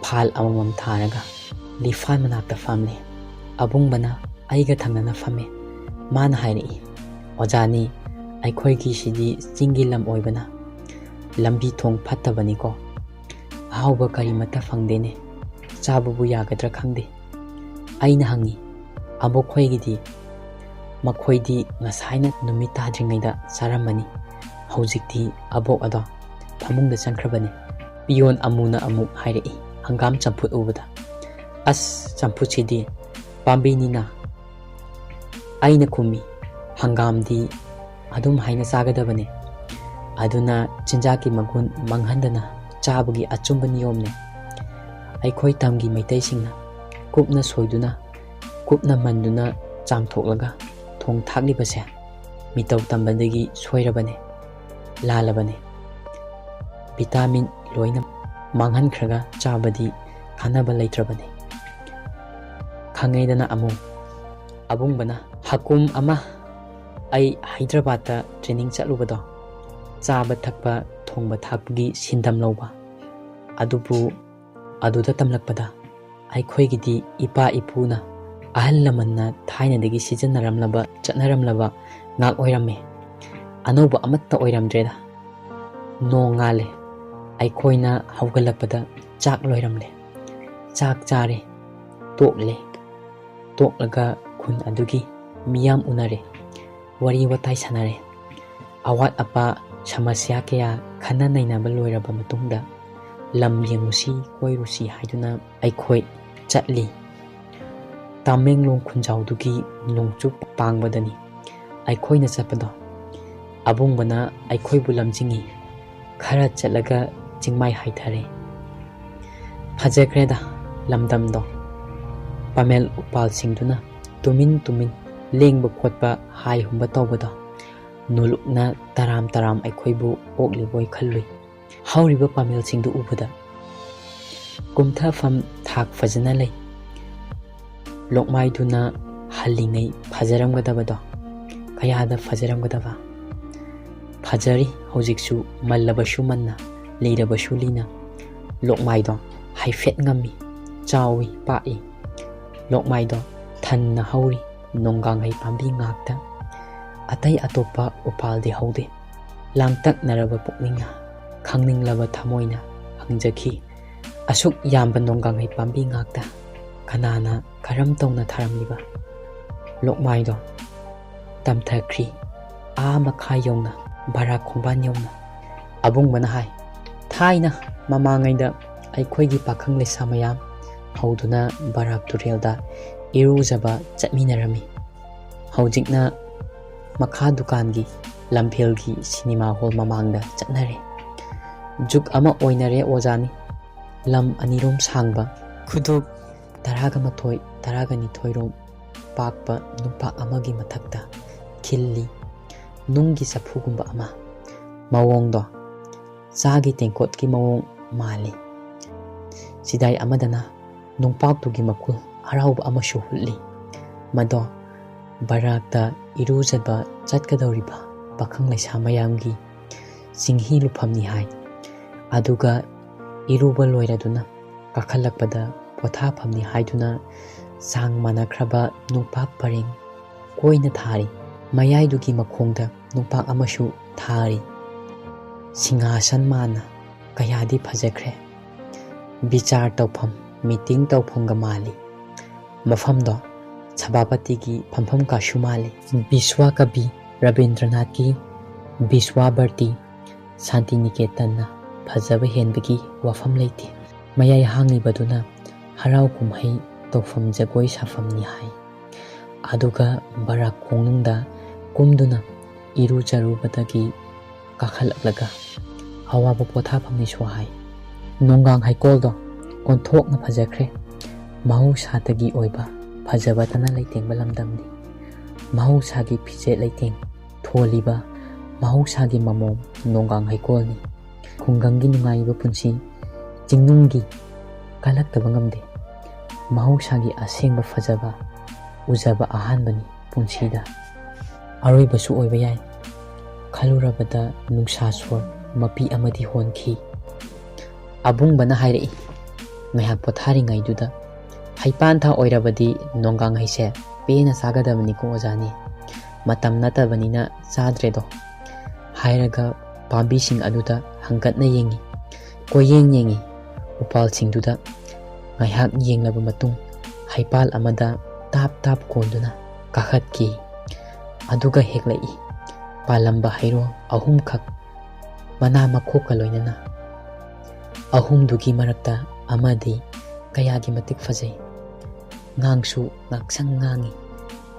ꯐꯥꯜ ꯑꯃꯃꯝ ꯊꯥꯔꯒ ꯂꯤꯐꯥꯟ ꯃꯅꯥꯛꯇ ꯐꯝꯂꯦ꯫ ꯑꯕꯨꯡꯕꯅ ꯑꯩꯒ ꯊꯪꯅꯅ ꯐꯝꯃꯦ꯫ ꯃꯥꯅ ꯍꯥꯏꯔꯛꯏ, "ꯑꯣꯖꯥꯅꯤ, ꯑꯩꯈꯣꯏꯒꯤꯁꯤꯗꯤ ꯆꯤꯡꯒꯤ ꯂꯝ ꯑꯣꯏꯕꯅ ꯂꯝꯕꯤ ꯊꯣꯡ ꯐꯠꯇꯕꯅꯤꯀꯣ꯫ ꯑꯍꯥꯎꯕ ꯀꯔꯤꯃꯠꯇ ꯐꯪꯗꯦꯅꯦ꯫ ꯆꯥꯕꯕꯨ ꯌꯥꯒꯗ꯭ꯔꯥ ꯈꯪꯗꯦ꯫" ꯑꯩꯅ ꯍꯪꯉꯤ, "ꯑꯕꯣꯛꯈꯣꯏꯒꯤꯗꯤ?" "ꯃꯈꯣꯏꯗꯤ ꯉꯁꯥꯏꯅ ꯅꯨꯃꯤꯠ ꯇꯥꯗ꯭ꯔꯤꯉꯩꯗ ꯆꯥꯔꯝꯃꯅꯤ꯫ ꯍꯧꯖꯤꯛꯇꯤ ꯑꯕꯣꯛ ꯑꯗꯣ ꯐꯃꯨꯡꯗ ꯆꯪꯈ꯭ꯔꯕꯅꯤ꯫" ꯄꯤꯌꯣꯟ ꯑꯃꯨꯅ ꯑꯃꯨꯛ ꯍꯥꯏꯔꯛꯏ, ꯍꯪꯒꯥꯝ ꯆꯝꯐꯨꯠ ꯎꯕꯗ, "ꯑꯁ, ꯆꯝꯐꯨꯠꯁꯤꯗꯤ ꯄꯥꯝꯕꯤꯅꯤꯅ?" ꯑꯩꯅ ꯈꯨꯝꯃꯤ, "ꯍꯪꯒꯥꯝꯗꯤ ꯑꯗꯨꯝ ꯍꯥꯏꯅ ꯆꯥꯒꯗꯕꯅꯤ꯫ ꯑꯗꯨꯅ ꯆꯤꯟꯖꯥꯛꯀꯤ ꯃꯒꯨꯟ ꯃꯥꯡꯍꯟꯗꯅ ꯆꯥꯕꯒꯤ ꯑꯆꯨꯝꯕ ꯅꯤꯌꯣꯝꯅꯤ꯫ ꯑꯩꯈꯣꯏ ꯇꯝꯒꯤ ꯃꯩꯇꯩꯁꯤꯡꯅ ꯀꯨꯞꯅ ꯁꯣꯏꯗꯨꯅ, ꯀꯨꯞꯅ ꯃꯟꯗꯨꯅ ꯆꯥꯝꯊꯣꯛꯂꯒ ꯊꯣꯡ ꯊꯥꯛꯂꯤꯕꯁꯦ ꯃꯤꯇꯧ ꯇꯝꯕꯗꯒꯤ ꯁꯣꯏꯔꯕꯅꯤ, ꯂꯥꯜꯂꯕꯅꯤ꯫ ꯚꯤꯇꯥꯃꯤꯟ ꯂꯣꯏꯅ ꯃꯥꯡꯍꯟꯈ꯭ꯔꯒ ꯆꯥꯕꯗꯤ ꯀꯥꯟꯅꯕ ꯂꯩꯇ꯭ꯔꯕꯅꯤ꯫" ꯈꯪꯉꯦꯗꯅ ꯑꯃꯨ꯫ ꯑꯕꯨꯡꯕꯅ, "ꯍꯀꯨꯝ ꯑꯃ ꯑꯩ ꯍꯥꯏꯗ꯭ꯔꯕꯥꯗꯇ ꯇ꯭ꯔꯦꯅꯤꯡ ꯆꯠꯂꯨꯕꯗꯣ, ꯆꯥꯕ ꯊꯛꯄ ꯊꯣꯡꯕ ꯊꯥꯛꯄꯒꯤ ꯁꯤꯟꯗꯝ ꯂꯧꯕ, ꯑꯗꯨꯕꯨ ꯑꯗꯨꯗ ꯇꯝꯂꯛꯄꯗ ꯑꯩꯈꯣꯏꯒꯤꯗꯤ ꯏꯄꯥ ꯏꯄꯨꯅ, ꯑꯍꯜ ꯂꯃꯟꯅ ꯊꯥꯏꯅꯗꯒꯤ ꯁꯤꯖꯤꯟꯅꯔꯝꯂꯕ, ꯆꯠꯅꯔꯝꯂꯕ ꯉꯥꯛ ꯑꯣꯏꯔꯝꯃꯤ꯫ ꯑꯅꯧꯕ ꯑꯃꯠꯇ ꯑꯣꯏꯔꯝꯗ꯭ꯔꯦꯗ꯫ ꯅꯣꯡ ꯉꯥꯜꯂꯦ꯫ ꯑꯩꯈꯣꯏꯅ ꯍꯧꯒꯠꯂꯛꯄꯗ ꯆꯥꯛ ꯂꯣꯏꯔꯝꯂꯦ꯫ ꯆꯥꯛ ꯆꯥꯔꯦ, ꯇꯣꯛꯂꯦ꯫ ꯇꯣꯛꯂꯒ ꯈꯨꯟ ꯑꯗꯨꯒꯤ ꯃꯤꯌꯥꯝ ꯎꯅꯔꯦ, ꯋꯥꯔꯤ ꯋꯥꯇꯥꯏ ꯁꯥꯟꯅꯔꯦ꯫ ꯑꯋꯥꯠ ꯑꯄꯥ, ꯁꯃꯁ꯭ꯌꯥ ꯀꯌꯥ ꯈꯟꯅ ꯅꯩꯅꯕ ꯂꯣꯏꯔꯕ ꯃꯇꯨꯡꯗ, ꯂꯝ ꯌꯦꯡꯉꯨꯁꯤ, ꯀꯣꯏꯔꯨꯁꯤ ꯍꯥꯏꯗꯨꯅ ꯑꯩꯈꯣꯏ ꯆꯠꯂꯤ꯫ ꯇꯥꯃꯦꯡꯂꯣꯡ ꯈꯨꯟꯖꯥꯎꯗꯨꯒꯤ ꯅꯣꯡꯆꯨꯞ ꯄꯥꯡꯕꯗꯅꯤ ꯑꯩꯈꯣꯏꯅ ꯆꯠꯄꯗꯣ꯫ ꯑꯕꯨꯡꯕꯅ ꯑꯩꯈꯣꯏꯕꯨ ꯂꯝꯖꯤꯡꯉꯤ꯫ ꯈꯔ ꯆꯠꯂꯒ ꯆꯤꯡꯃꯥꯏ ꯍꯥꯏꯊꯔꯦ꯫ ꯐꯖꯈ꯭ꯔꯦꯗ ꯂꯝꯗꯝꯗꯣ꯫ ꯄꯥꯃꯦꯜ ꯎꯄꯥꯜꯁꯤꯡꯗꯨꯅ ꯇꯨꯃꯤꯟ ꯇꯨꯃꯤꯟ ꯂꯦꯡꯕ ꯈꯣꯠꯄ, ꯍꯥꯏ ꯍꯨꯝꯕ ꯇꯧꯕꯗꯣ ꯅꯣꯂꯨꯛꯅ ꯇꯔꯥꯝ ꯇꯔꯥꯝ ꯑꯩꯈꯣꯏꯕꯨ ꯑꯣꯛꯂꯤꯕꯣꯏ ꯈꯜꯂꯨꯏ꯫ ꯍꯧꯔꯤꯕ ꯄꯥꯃꯦꯜꯁꯤꯡꯗꯨ ꯎꯕꯗ ꯀꯨꯝꯊꯐꯝ ꯊꯥꯛ ꯐꯖꯅ ꯂꯩ꯫ ꯂꯣꯛꯃꯥꯏꯗꯨꯅ ꯍꯜꯂꯤꯉꯩ ꯐꯖꯔꯝꯒꯗꯕꯗꯣ, ꯀꯌꯥꯗ ꯐꯖꯔꯝꯒꯗꯕ! ꯐꯖꯔꯤ ꯍꯧꯖꯤꯛꯁꯨ, ꯃꯜꯂꯕꯁꯨ ꯃꯟꯅ, ꯂꯤꯔꯕꯁꯨ ꯂꯤꯅ꯫ ꯂꯣꯛꯃꯥꯏꯗꯣ ꯍꯥꯏꯐꯦꯠ ꯉꯝꯃꯤ, ꯆꯥꯎꯏ, ꯄꯥꯛꯏ꯫ ꯂꯣꯛꯃꯥꯏꯗꯣ ꯊꯟꯅ ꯍꯧꯔꯤ ꯅꯣꯡꯒꯥꯡꯍꯩ ꯄꯥꯝꯕꯤ ꯉꯥꯛꯇ꯫ ꯑꯇꯩ ꯑꯇꯣꯞꯄ ꯎꯄꯥꯜꯗꯤ ꯍꯧꯗꯦ꯫ ꯂꯥꯡꯇꯛꯅꯔꯕ ꯄꯨꯛꯅꯤꯡꯅ, ꯈꯪꯅꯤꯡꯂꯕ ꯊꯃꯣꯏꯅ ꯍꯪꯖꯈꯤ, "ꯑꯁꯨꯛ ꯌꯥꯝꯕ ꯅꯣꯡꯒꯥꯡꯍꯩ ꯄꯥꯝꯕꯤ ꯉꯥꯛꯇ ꯀꯅꯥꯅ ꯀꯔꯝ ꯇꯧꯅ ꯊꯥꯔꯝꯂꯤꯕ?" ꯂꯣꯛꯃꯥꯏꯗꯣ ꯇꯝꯊꯈ꯭ꯔꯤ, ꯑꯥ ꯃꯈꯥ ꯌꯧꯅ, ꯕꯔꯥꯛ ꯈꯣꯡꯕꯥꯟ ꯌꯧꯅ꯫ ꯑꯕꯨꯡꯕꯅ ꯍꯥꯏ, "ꯊꯥꯏꯅ ꯃꯃꯥꯡꯉꯩꯗ ꯑꯩꯈꯣꯏꯒꯤ ꯄꯥꯈꯪ ꯂꯩꯁꯥ ꯃꯌꯥꯝ ꯍꯧꯗꯨꯅ ꯕꯔꯥꯛ ꯇꯨꯔꯦꯜꯗ ꯏꯔꯨꯖꯕ ꯆꯠꯃꯤꯟꯅꯔꯝꯃꯤ꯫ ꯍꯧꯖꯤꯛꯅ ꯃꯈꯥ ꯗꯨꯀꯥꯟꯒꯤ ꯂꯝꯐꯦꯜꯒꯤ ꯁꯤꯅꯦꯃꯥ ꯍꯣꯜ ꯃꯃꯥꯡꯗ ꯆꯠꯅꯔꯦ꯫ ꯖꯨꯛ ꯑꯃ ꯑꯣꯏꯅꯔꯦ ꯑꯣꯖꯥꯅꯤ꯫ ꯂꯝ ꯑꯅꯤꯔꯣꯝ ꯁꯥꯡꯕ, ꯈꯨꯗꯣꯞ ꯇꯔꯥꯒ ꯃꯥꯊꯣꯏ, ꯇꯔꯥꯒ ꯅꯤꯊꯣꯏꯔꯣꯝ ꯄꯥꯛꯄ ꯅꯨꯄꯥ ꯑꯃꯒꯤ ꯃꯊꯛꯇ ꯈꯤꯜꯂꯤ꯫ ꯅꯨꯡꯒꯤ ꯆꯐꯨꯒꯨꯝꯕ ꯑꯃ꯫ ꯃꯑꯣꯡꯗꯣ ꯆꯥꯒꯤ ꯇꯦꯡꯀꯣꯠꯀꯤ ꯃꯑꯣꯡ ꯃꯥꯜꯂꯤ꯫ ꯆꯤꯗꯥꯏ ꯑꯃꯗꯅ ꯅꯨꯡꯄꯥꯛꯇꯨꯒꯤ ꯃꯈꯨꯜ ꯑꯔꯥꯎꯕ ꯑꯃꯁꯨ ꯍꯨꯠꯂꯤ꯫ ꯃꯗꯣ ꯕꯔꯥꯛꯇ ꯏꯔꯨꯖꯕ ꯆꯠꯀꯗꯧꯔꯤꯕ ꯄꯥꯈꯪ ꯂꯩꯁꯥ ꯃꯌꯥꯝꯒꯤ ꯆꯤꯡꯍꯤ ꯂꯨꯐꯝꯅꯤ ꯍꯥꯏ꯫ ꯑꯗꯨꯒ ꯏꯔꯨꯕ ꯂꯣꯏꯔꯗꯨꯅ ꯀꯥꯈꯠꯂꯛꯄꯗ ꯄꯣꯊꯥꯐꯝꯅꯤ ꯍꯥꯏꯗꯨꯅ ꯆꯥꯡ ꯃꯥꯟꯅꯈ꯭ꯔꯕ ꯅꯨꯡꯄꯥꯛ ꯄꯔꯦꯡ ꯀꯣꯏꯅ ꯊꯥꯔꯤ꯫ ꯃꯌꯥꯏꯗꯨꯒꯤ ꯃꯈꯣꯡꯗ ꯅꯨꯡꯄꯥꯛ ꯑꯃꯁꯨ ꯊꯥꯔꯤ꯫ ꯁꯤꯡꯍꯥꯁꯟ ꯃꯥꯟꯅ ꯀꯌꯥꯗꯤ ꯐꯖꯈ꯭ꯔꯦ꯫ ꯕꯤꯆꯥꯔ ꯇꯧꯐꯝ, ꯃꯤꯇꯤꯡ ꯇꯧꯐꯝꯒ ꯃꯥꯜꯂꯤ꯫ ꯃꯐꯝꯗꯣ ꯁꯚꯥꯄꯇꯤꯒꯤ ꯐꯝꯐꯝ ꯀꯥꯁꯨ ꯃꯥꯜꯂꯤ꯫ ꯕꯤꯁ꯭ꯋꯥ ꯀꯕꯤ ꯔꯕꯤꯟꯗ꯭ꯔꯅꯥꯊꯀꯤ ꯕꯤꯁ꯭ꯋꯥꯕꯔꯇꯤ ꯁꯥꯟꯇꯤꯅꯤꯀꯦꯇꯟꯅ ꯐꯖꯕ ꯍꯦꯟꯕꯒꯤ ꯋꯥꯐꯝ ꯂꯩꯇꯦ꯫ ꯃꯌꯥꯏ ꯍꯥꯡꯂꯤꯕꯗꯨꯅ ꯍꯔꯥꯎ ꯀꯨꯝꯍꯩ ꯇꯧꯐꯝ, ꯖꯒꯣꯏ ꯁꯥꯐꯝꯅꯤ ꯍꯥꯏ꯫ ꯑꯗꯨꯒ ꯕꯔꯥꯛ ꯈꯣꯡꯅꯨꯡꯗ ꯀꯨꯝꯗꯨꯅ ꯏꯔꯨꯖꯔꯨꯕꯗꯒꯤ ꯀꯥꯈꯠꯂꯛꯂꯒ ꯑꯋꯥꯕ ꯄꯣꯊꯥꯐꯝꯅꯤꯁꯨ ꯍꯥꯏ꯫ ꯅꯣꯡꯒꯥꯡ ꯍꯩꯀꯣꯜꯗꯣ ꯑꯣꯟꯊꯣꯛꯅ ꯐꯖꯈ꯭ꯔꯦ꯫ ꯃꯍꯧꯁꯥꯗꯒꯤ ꯑꯣꯏꯕ ꯐꯖꯕꯇꯅ ꯂꯩꯇꯦꯡꯕ ꯂꯝꯗꯝꯅꯤ꯫ ꯃꯍꯧꯁꯥꯒꯤ ꯐꯤꯖꯦꯠ ꯂꯩꯇꯦꯡ ꯊꯣꯜꯂꯤꯕ ꯃꯍꯧꯁꯥꯒꯤ ꯃꯃꯣꯝ ꯅꯣꯡꯒꯥꯡ ꯍꯩꯀꯣꯜꯅꯤ꯫ ꯈꯨꯡꯒꯪꯒꯤ ꯅꯨꯡꯉꯥꯏꯕ ꯄꯨꯟꯁꯤ ꯆꯤꯡꯅꯨꯡꯒꯤ ꯀꯜꯂꯛꯇꯕ ꯉꯝꯗꯦ꯫ ꯃꯍꯧꯁꯥꯒꯤ ꯑꯁꯦꯡꯕ ꯐꯖꯕ ꯎꯖꯕ ꯑꯍꯥꯟꯕꯅꯤ ꯄꯨꯟꯁꯤꯗ꯫ ꯑꯔꯣꯏꯕꯁꯨ ꯑꯣꯏꯕ ꯌꯥꯏ꯫ ꯈꯜꯂꯨꯔꯕꯗ ꯅꯨꯡꯁꯥ ꯁꯣꯔ ꯃꯄꯤ ꯑꯃꯗꯤ ꯍꯣꯟꯈꯤ꯫ ꯑꯕꯨꯡꯕꯅ ꯍꯥꯏꯔꯛꯏ, ꯉꯥꯏꯍꯥꯛ ꯄꯣꯊꯥꯔꯤꯉꯩꯗꯨꯗ, "ꯍꯩꯄꯥꯟꯊꯥ ꯑꯣꯏꯔꯕꯗꯤ ꯅꯣꯡꯒꯥꯡ ꯍꯩꯁꯦ ꯄꯦꯟꯅ ꯆꯥꯒꯗꯕꯅꯤꯀꯣ ꯑꯣꯖꯥꯅꯤ꯫ ꯃꯇꯝ ꯅꯠꯇꯕꯅꯤꯅ ꯆꯥꯗ꯭ꯔꯦꯗꯣ" ꯍꯥꯏꯔꯒ ꯄꯥꯝꯕꯤꯁꯤꯡ ꯑꯗꯨꯗ ꯍꯪꯒꯠꯅ ꯌꯦꯡꯉꯤ꯫ ꯀꯣꯏꯌꯦꯡ ꯌꯦꯡꯉꯤ꯫ ꯎꯄꯥꯜꯁꯤꯡꯗꯨꯗ ꯉꯥꯏꯍꯥꯛ ꯌꯦꯡꯂꯕ ꯃꯇꯨꯡ ꯍꯩꯄꯥꯜ ꯑꯃꯗ ꯇꯥꯞ ꯇꯥꯞ ꯀꯣꯟꯗꯨꯅ ꯀꯥꯈꯠꯈꯤ꯫ ꯑꯗꯨꯒ ꯍꯦꯛꯂꯛꯏ꯫ ꯄꯥꯜꯂꯝꯕ ꯍꯩꯔꯣ ꯑꯍꯨꯝꯈꯛ ꯃꯅꯥ ꯃꯈꯣꯛꯀ ꯂꯣꯏꯅꯅ꯫ ꯑꯍꯨꯝꯗꯨꯒꯤ ꯃꯔꯛꯇ ꯑꯃꯗꯤ ꯀꯌꯥꯒꯤ ꯃꯇꯤꯛ ꯐꯖꯩ꯫ ꯉꯥꯡꯁꯨ ꯉꯥꯛꯁꯪ ꯉꯥꯡꯉꯤ꯫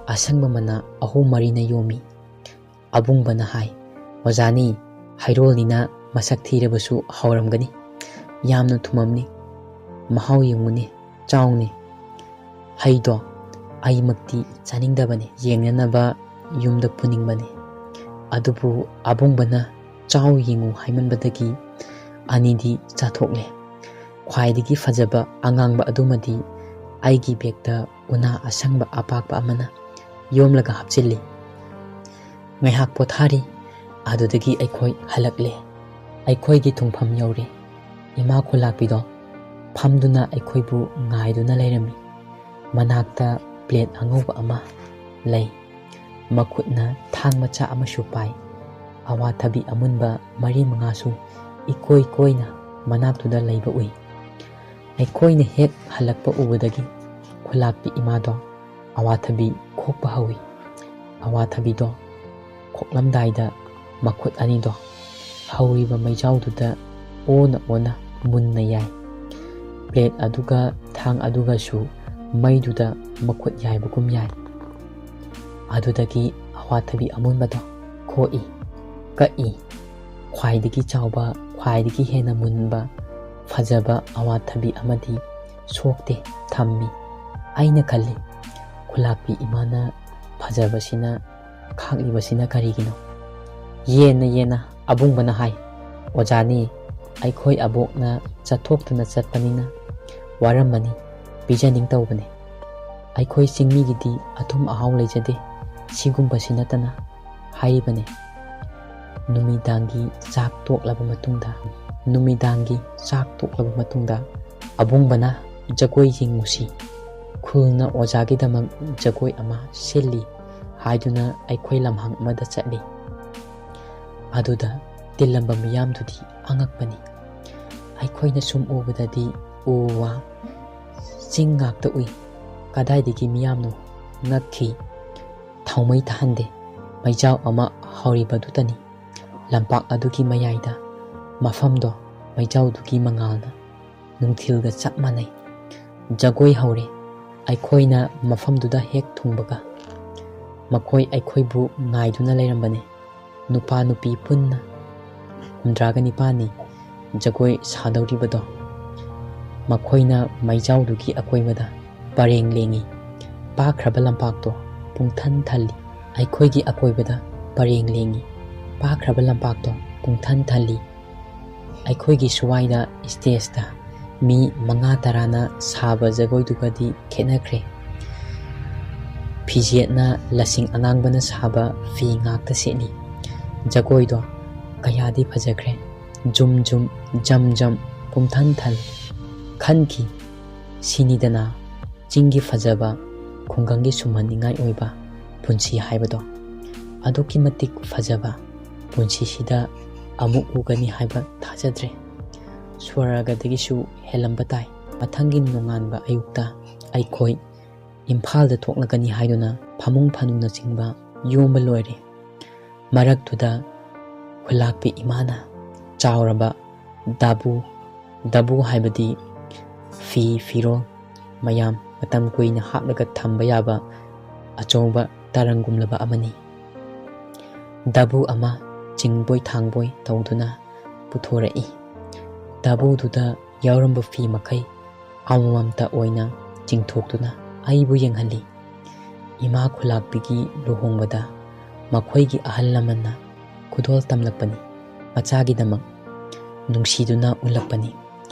ꯑꯁꯪꯕ ꯃꯅꯥ ꯑꯍꯨꯝ ꯃꯔꯤꯅ ꯌꯣꯝꯃꯤ꯫ ꯑꯕꯨꯡꯕꯅ ꯍꯥꯏ, "ꯑꯣꯖꯥꯅꯤ, ꯍꯩꯔꯣꯜꯅꯤꯅ ꯃꯁꯛ ꯊꯤꯔꯕꯁꯨ ꯍꯥꯎꯔꯝꯒꯅꯤ꯫ ꯌꯥꯝꯅ ꯊꯨꯝꯃꯝꯅꯤ꯫ ꯃꯍꯥꯎ ꯌꯦꯡꯉꯨꯅꯦ, ꯆꯥꯎꯅꯦ꯫" ꯍꯩꯗꯣ ꯑꯩꯃꯛꯇꯤ ꯆꯥꯅꯤꯡꯗꯕꯅꯤ, ꯌꯦꯡꯅꯅꯕ ꯌꯨꯝꯗ ꯄꯨꯅꯤꯡꯕꯅꯤ꯫ ꯑꯗꯨꯕꯨ ꯑꯕꯨꯡꯕꯅ "ꯆꯥꯎ ꯌꯦꯡꯉꯨ" ꯍꯥꯏꯃꯟꯕꯗꯒꯤ ꯑꯅꯤꯗꯤ ꯆꯥꯊꯣꯛꯂꯦ꯫ ꯈ꯭ꯋꯥꯏꯗꯒꯤ ꯐꯖꯕ ꯑꯉꯥꯡꯕ ꯑꯗꯨꯃꯗꯤ ꯑꯩꯒꯤ ꯕꯦꯒꯇ ꯎꯅꯥ ꯑꯁꯪꯕ ꯑꯄꯥꯛꯄ ꯑꯃꯅ ꯌꯣꯝꯂꯒ ꯍꯥꯞꯆꯤꯜꯂꯤ꯫ ꯉꯥꯏꯍꯥꯛ ꯄꯣꯊꯥꯔꯤ꯫ ꯑꯗꯨꯗꯒꯤ ꯑꯩꯈꯣꯏ ꯍꯜꯂꯛꯂꯦ꯫ ꯑꯩꯈꯣꯏꯒꯤ ꯊꯨꯡꯐꯝ ꯌꯧꯔꯦ꯫ ꯏꯃꯥ ꯈꯨꯂꯥꯛꯄꯤꯗꯣ ꯐꯝꯗꯨꯅ ꯑꯩꯈꯣꯏꯕꯨ ꯉꯥꯏꯗꯨꯅ ꯂꯩꯔꯝꯃꯤ꯫ ꯃꯅꯥꯛꯇ ꯄ꯭ꯂꯦꯠ ꯑꯉꯧꯕ ꯑꯃ ꯂꯩ꯫ ꯃꯈꯨꯠꯅ ꯊꯥꯡ ꯃꯆꯥ ꯑꯃꯁꯨ ꯄꯥꯏ꯫ ꯑꯋꯥꯊꯕꯤ ꯑꯃꯨꯟꯕ ꯃꯔꯤ ꯃꯉꯥꯁꯨ ꯏꯀꯣꯏ ꯀꯣꯏꯅ ꯃꯅꯥꯛꯇꯨꯗ ꯂꯩꯕ ꯎꯏ꯫ ꯑꯩꯈꯣꯏꯅ ꯍꯦꯛ ꯍꯜꯂꯛꯄ ꯎꯕꯗꯒꯤ ꯈꯨꯂꯥꯛꯄꯤ ꯏꯃꯥꯗꯣ ꯑꯋꯥꯊꯕꯤ ꯈꯣꯛꯄ ꯍꯧꯏ꯫ ꯑꯋꯥꯊꯕꯤꯗꯣ ꯈꯣꯛꯂꯝꯗꯥꯏꯗ ꯃꯈꯨꯠ ꯑꯅꯤꯗꯣ ꯍꯧꯔꯤꯕ ꯃꯩꯖꯥꯎꯗꯨꯗ ꯑꯣꯅ ꯑꯣꯅ ꯃꯨꯟꯅ ꯌꯥꯏ꯫ ꯄ꯭ꯂꯦꯠ ꯑꯗꯨꯒ ꯊꯥꯡ ꯑꯗꯨꯒꯁꯨ ꯃꯩꯗꯨꯗ ꯃꯈꯨꯠ ꯌꯥꯏꯕꯒꯨꯝ ꯌꯥꯏ꯫ ꯑꯗꯨꯗꯒꯤ ꯑꯋꯥꯊꯕꯤ ꯑꯃꯨꯟꯕꯗꯣ ꯈꯣꯛꯏ, ꯀꯛꯏ꯫ ꯈ꯭ꯋꯥꯏꯗꯒꯤ ꯆꯥꯎꯕ, ꯈ꯭ꯋꯥꯏꯗꯒꯤ ꯍꯦꯟꯅ ꯃꯨꯟꯕ, ꯐꯖꯕ ꯑꯋꯥꯊꯕꯤ ꯑꯃꯗꯤ ꯁꯣꯛꯇꯦ, ꯊꯝꯃꯤ꯫ ꯑꯩꯅ ꯈꯜꯂꯤ, ꯈꯨꯂꯥꯛꯄꯤ ꯏꯃꯥꯅ ꯐꯖꯕꯁꯤꯅ ꯈꯥꯛꯂꯤꯕꯁꯤꯅ ꯀꯔꯤꯒꯤꯅꯣ? ꯌꯦꯟꯅ ꯌꯦꯟꯅ ꯑꯕꯨꯡꯕꯅ ꯍꯥꯏ, "ꯑꯣꯖꯥꯅꯤ, ꯑꯩꯈꯣꯏ ꯑꯕꯣꯛꯅ ꯆꯠꯊꯣꯛꯇꯅ ꯆꯠꯄꯅꯤꯅ ꯋꯥꯔꯝꯃꯅꯤ, ꯄꯤꯖꯅꯤꯡ ꯇꯧꯕꯅꯦ꯫ ꯑꯩꯈꯣꯏ ꯆꯤꯡꯃꯤꯒꯤꯗꯤ ꯑꯊꯨꯝ ꯑꯍꯥꯎ ꯂꯩꯖꯗꯦ, ꯁꯤꯒꯨꯝꯕꯁꯤ ꯅꯠꯇꯅ" ꯍꯥꯏꯔꯤꯕꯅꯤ꯫ ꯅꯨꯃꯤꯗꯥꯡꯒꯤ ꯆꯥꯛ ꯇꯣꯛꯂꯕ ꯃꯇꯨꯡꯗ, ꯅꯨꯃꯤꯗꯥꯡꯒꯤ ꯆꯥꯛ ꯇꯣꯛꯂꯕ ꯃꯇꯨꯡꯗ ꯑꯕꯨꯡꯕꯅ "ꯖꯒꯣꯏ ꯌꯦꯡꯉꯨꯁꯤ, ꯈꯨꯜꯅ ꯑꯣꯖꯥꯒꯤꯗꯃꯛ ꯖꯒꯣꯏ ꯑꯃ ꯁꯤꯜꯂꯤ" ꯍꯥꯏꯗꯨꯅ ꯑꯩꯈꯣꯏ ꯂꯝꯍꯥꯡ ꯑꯃꯗ ꯆꯠꯂꯤ꯫ ꯑꯗꯨꯗ ꯇꯤꯜꯂꯝꯕ ꯃꯤꯌꯥꯝꯗꯨꯗꯤ ꯑꯉꯛꯄꯅꯤ꯫ ꯑꯩꯈꯣꯏꯅ ꯁꯨꯝ ꯎꯕꯗꯗꯤ ꯎ ꯋꯥ, ꯆꯤꯡ ꯉꯥꯛꯇ ꯎꯏ꯫ ꯀꯗꯥꯏꯗꯒꯤ ꯃꯤꯌꯥꯝꯅꯣ? ꯉꯛꯈꯤ꯫ ꯊꯥꯎꯃꯩ ꯊꯥꯍꯟꯗꯦ꯫ ꯃꯩꯖꯥꯎ ꯑꯃ ꯍꯧꯔꯤꯕꯗꯨꯇꯅꯤ꯫ ꯂꯝꯄꯥꯛ ꯑꯗꯨꯒꯤ ꯃꯌꯥꯏꯗ ꯃꯐꯝꯗꯣ ꯃꯩꯖꯥꯎꯗꯨꯒꯤ ꯃꯉꯥꯜꯅ ꯅꯨꯡꯊꯤꯜꯒ ꯆꯞ ꯃꯥꯟꯅꯩ꯫ ꯖꯒꯣꯏ ꯍꯧꯔꯦ꯫ ꯑꯩꯈꯣꯏꯅ ꯃꯐꯝꯗꯨꯗ ꯍꯦꯛ ꯊꯨꯡꯕꯒ ꯃꯈꯣꯏ ꯑꯩꯈꯣꯏꯕꯨ ꯉꯥꯏꯗꯨꯅ ꯂꯩꯔꯝꯕꯅꯤ꯫ ꯅꯨꯄꯥ ꯅꯨꯄꯤ ꯄꯨꯟꯅ ꯍꯨꯝꯗ꯭ꯔꯥꯒ ꯅꯤꯄꯥꯟꯅꯤ ꯖꯒꯣꯏ ꯁꯥꯗꯧꯔꯤꯕꯗꯣ꯫ ꯃꯈꯣꯏꯅ ꯃꯩꯖꯥꯎꯗꯨꯒꯤ ꯑꯀꯣꯏꯕꯗ ꯄꯔꯦꯡ ꯂꯦꯡꯉꯤ꯫ ꯄꯥꯛꯈ꯭ꯔꯕ ꯂꯝꯄꯥꯛꯇꯣ ꯄꯨꯡꯊꯟ ꯊꯜꯂꯤ꯫ ꯑꯩꯈꯣꯏꯒꯤ ꯑꯀꯣꯏꯕꯗ ꯄꯔꯦꯡ ꯂꯦꯡꯉꯤ꯫ ꯄꯥꯛꯈ꯭ꯔꯕ ꯂꯝꯄꯥꯛꯇꯣ ꯄꯨꯡꯊꯟ ꯊꯜꯂꯤ꯫ ꯑꯩꯈꯣꯏꯒꯤ ꯁ꯭ꯋꯥꯏꯗ ꯁ꯭ꯇꯦꯖꯇ ꯃꯤ ꯃꯉꯥ ꯇꯔꯥꯅ ꯁꯥꯕ ꯖꯒꯣꯏꯗꯨꯒꯗꯤ ꯈꯦꯠꯅꯈ꯭ꯔꯦ꯫ ꯐꯤꯖꯦꯠꯅ ꯂꯁꯤꯡ ꯑꯉꯥꯡꯕꯅ ꯁꯥꯕ ꯐꯤ ꯉꯥꯛꯇ ꯁꯦꯠꯂꯤ꯫ ꯖꯒꯣꯏꯗꯣ ꯀꯌꯥꯗꯤ ꯐꯖꯈ꯭ꯔꯦ꯫ ꯖꯨꯝ ꯖꯨꯝ, ꯖꯝ ꯖꯝ, ꯄꯨꯝꯊꯟ ꯊꯜ ꯈꯟꯈꯤ꯫ ꯁꯤꯅꯤꯗꯅ ꯆꯤꯡꯒꯤ ꯐꯖꯕ, ꯈꯨꯡꯒꯪꯒꯤ ꯁꯨꯝꯍꯟꯅꯤꯡꯉꯥꯏ ꯑꯣꯏꯕ ꯄꯨꯟꯁꯤ ꯍꯥꯏꯕꯗꯣ꯫ ꯑꯗꯨꯛꯀꯤ ꯃꯇꯤꯛ ꯐꯖꯕ ꯄꯨꯟꯁꯤꯁꯤꯗ ꯑꯃꯨꯛ ꯎꯒꯅꯤ ꯍꯥꯏꯕ ꯊꯥꯖꯗ꯭ꯔꯦ꯫ ꯁ꯭ꯋꯔꯒꯗꯒꯤꯁꯨ ꯍꯦꯜꯂꯝꯕ ꯇꯥꯏ꯫ ꯃꯊꯪꯒꯤ ꯅꯣꯡꯉꯥꯟꯕ ꯑꯌꯨꯛꯇ ꯑꯩꯈꯣꯏ ꯏꯝꯐꯥꯜꯗ ꯊꯣꯛꯂꯒꯅꯤ ꯍꯥꯏꯗꯨꯅ ꯐꯃꯨꯡ ꯐꯥꯅꯨꯡꯅꯆꯤꯡꯕ ꯌꯣꯝꯕ ꯂꯣꯏꯔꯦ꯫ ꯃꯔꯛꯇꯨꯗ ꯈꯨꯂꯥꯛꯄꯤ ꯏꯃꯥꯅ ꯆꯥꯎꯔꯕ ꯗꯥꯕꯨ, ꯗꯥꯕꯨ ꯍꯥꯏꯕꯗꯤ ꯐꯤ ꯐꯤꯔꯣꯜ ꯃꯌꯥꯝ ꯃꯇꯝ ꯀꯨꯏꯅ ꯍꯥꯞꯂꯒ ꯊꯝꯕ ꯌꯥꯕ ꯑꯆꯧꯕ ꯇꯔꯪꯒꯨꯝꯂꯕ ꯑꯃꯅꯤ꯫ ꯗꯥꯕꯨ ꯑꯃ ꯆꯤꯡꯕꯣꯏ ꯊꯥꯡꯕꯣꯏ ꯇꯧꯗꯨꯅ ꯄꯨꯊꯣꯔꯛꯏ꯫ ꯗꯥꯕꯨꯗꯨꯗ ꯌꯥꯎꯔꯝꯕ ꯐꯤ ꯃꯈꯩ ꯑꯃꯃꯝꯇ ꯑꯣꯏꯅ ꯆꯤꯡꯊꯣꯛꯇꯨꯅ ꯑꯩꯕꯨ ꯌꯦꯡꯍꯜꯂꯤ꯫ ꯏꯃꯥ ꯈꯨꯂꯥꯛꯄꯤꯒꯤ ꯂꯨꯍꯣꯡꯕꯗ ꯃꯈꯣꯏꯒꯤ ꯑꯍꯜ ꯂꯃꯟꯅ ꯈꯨꯗꯣꯜ ꯇꯝꯂꯛꯄꯅꯤ, ꯃꯆꯥꯒꯤꯗꯃꯛ ꯅꯨꯡꯁꯤꯗꯨꯅ ꯎꯠꯂꯛꯄꯅꯤ꯫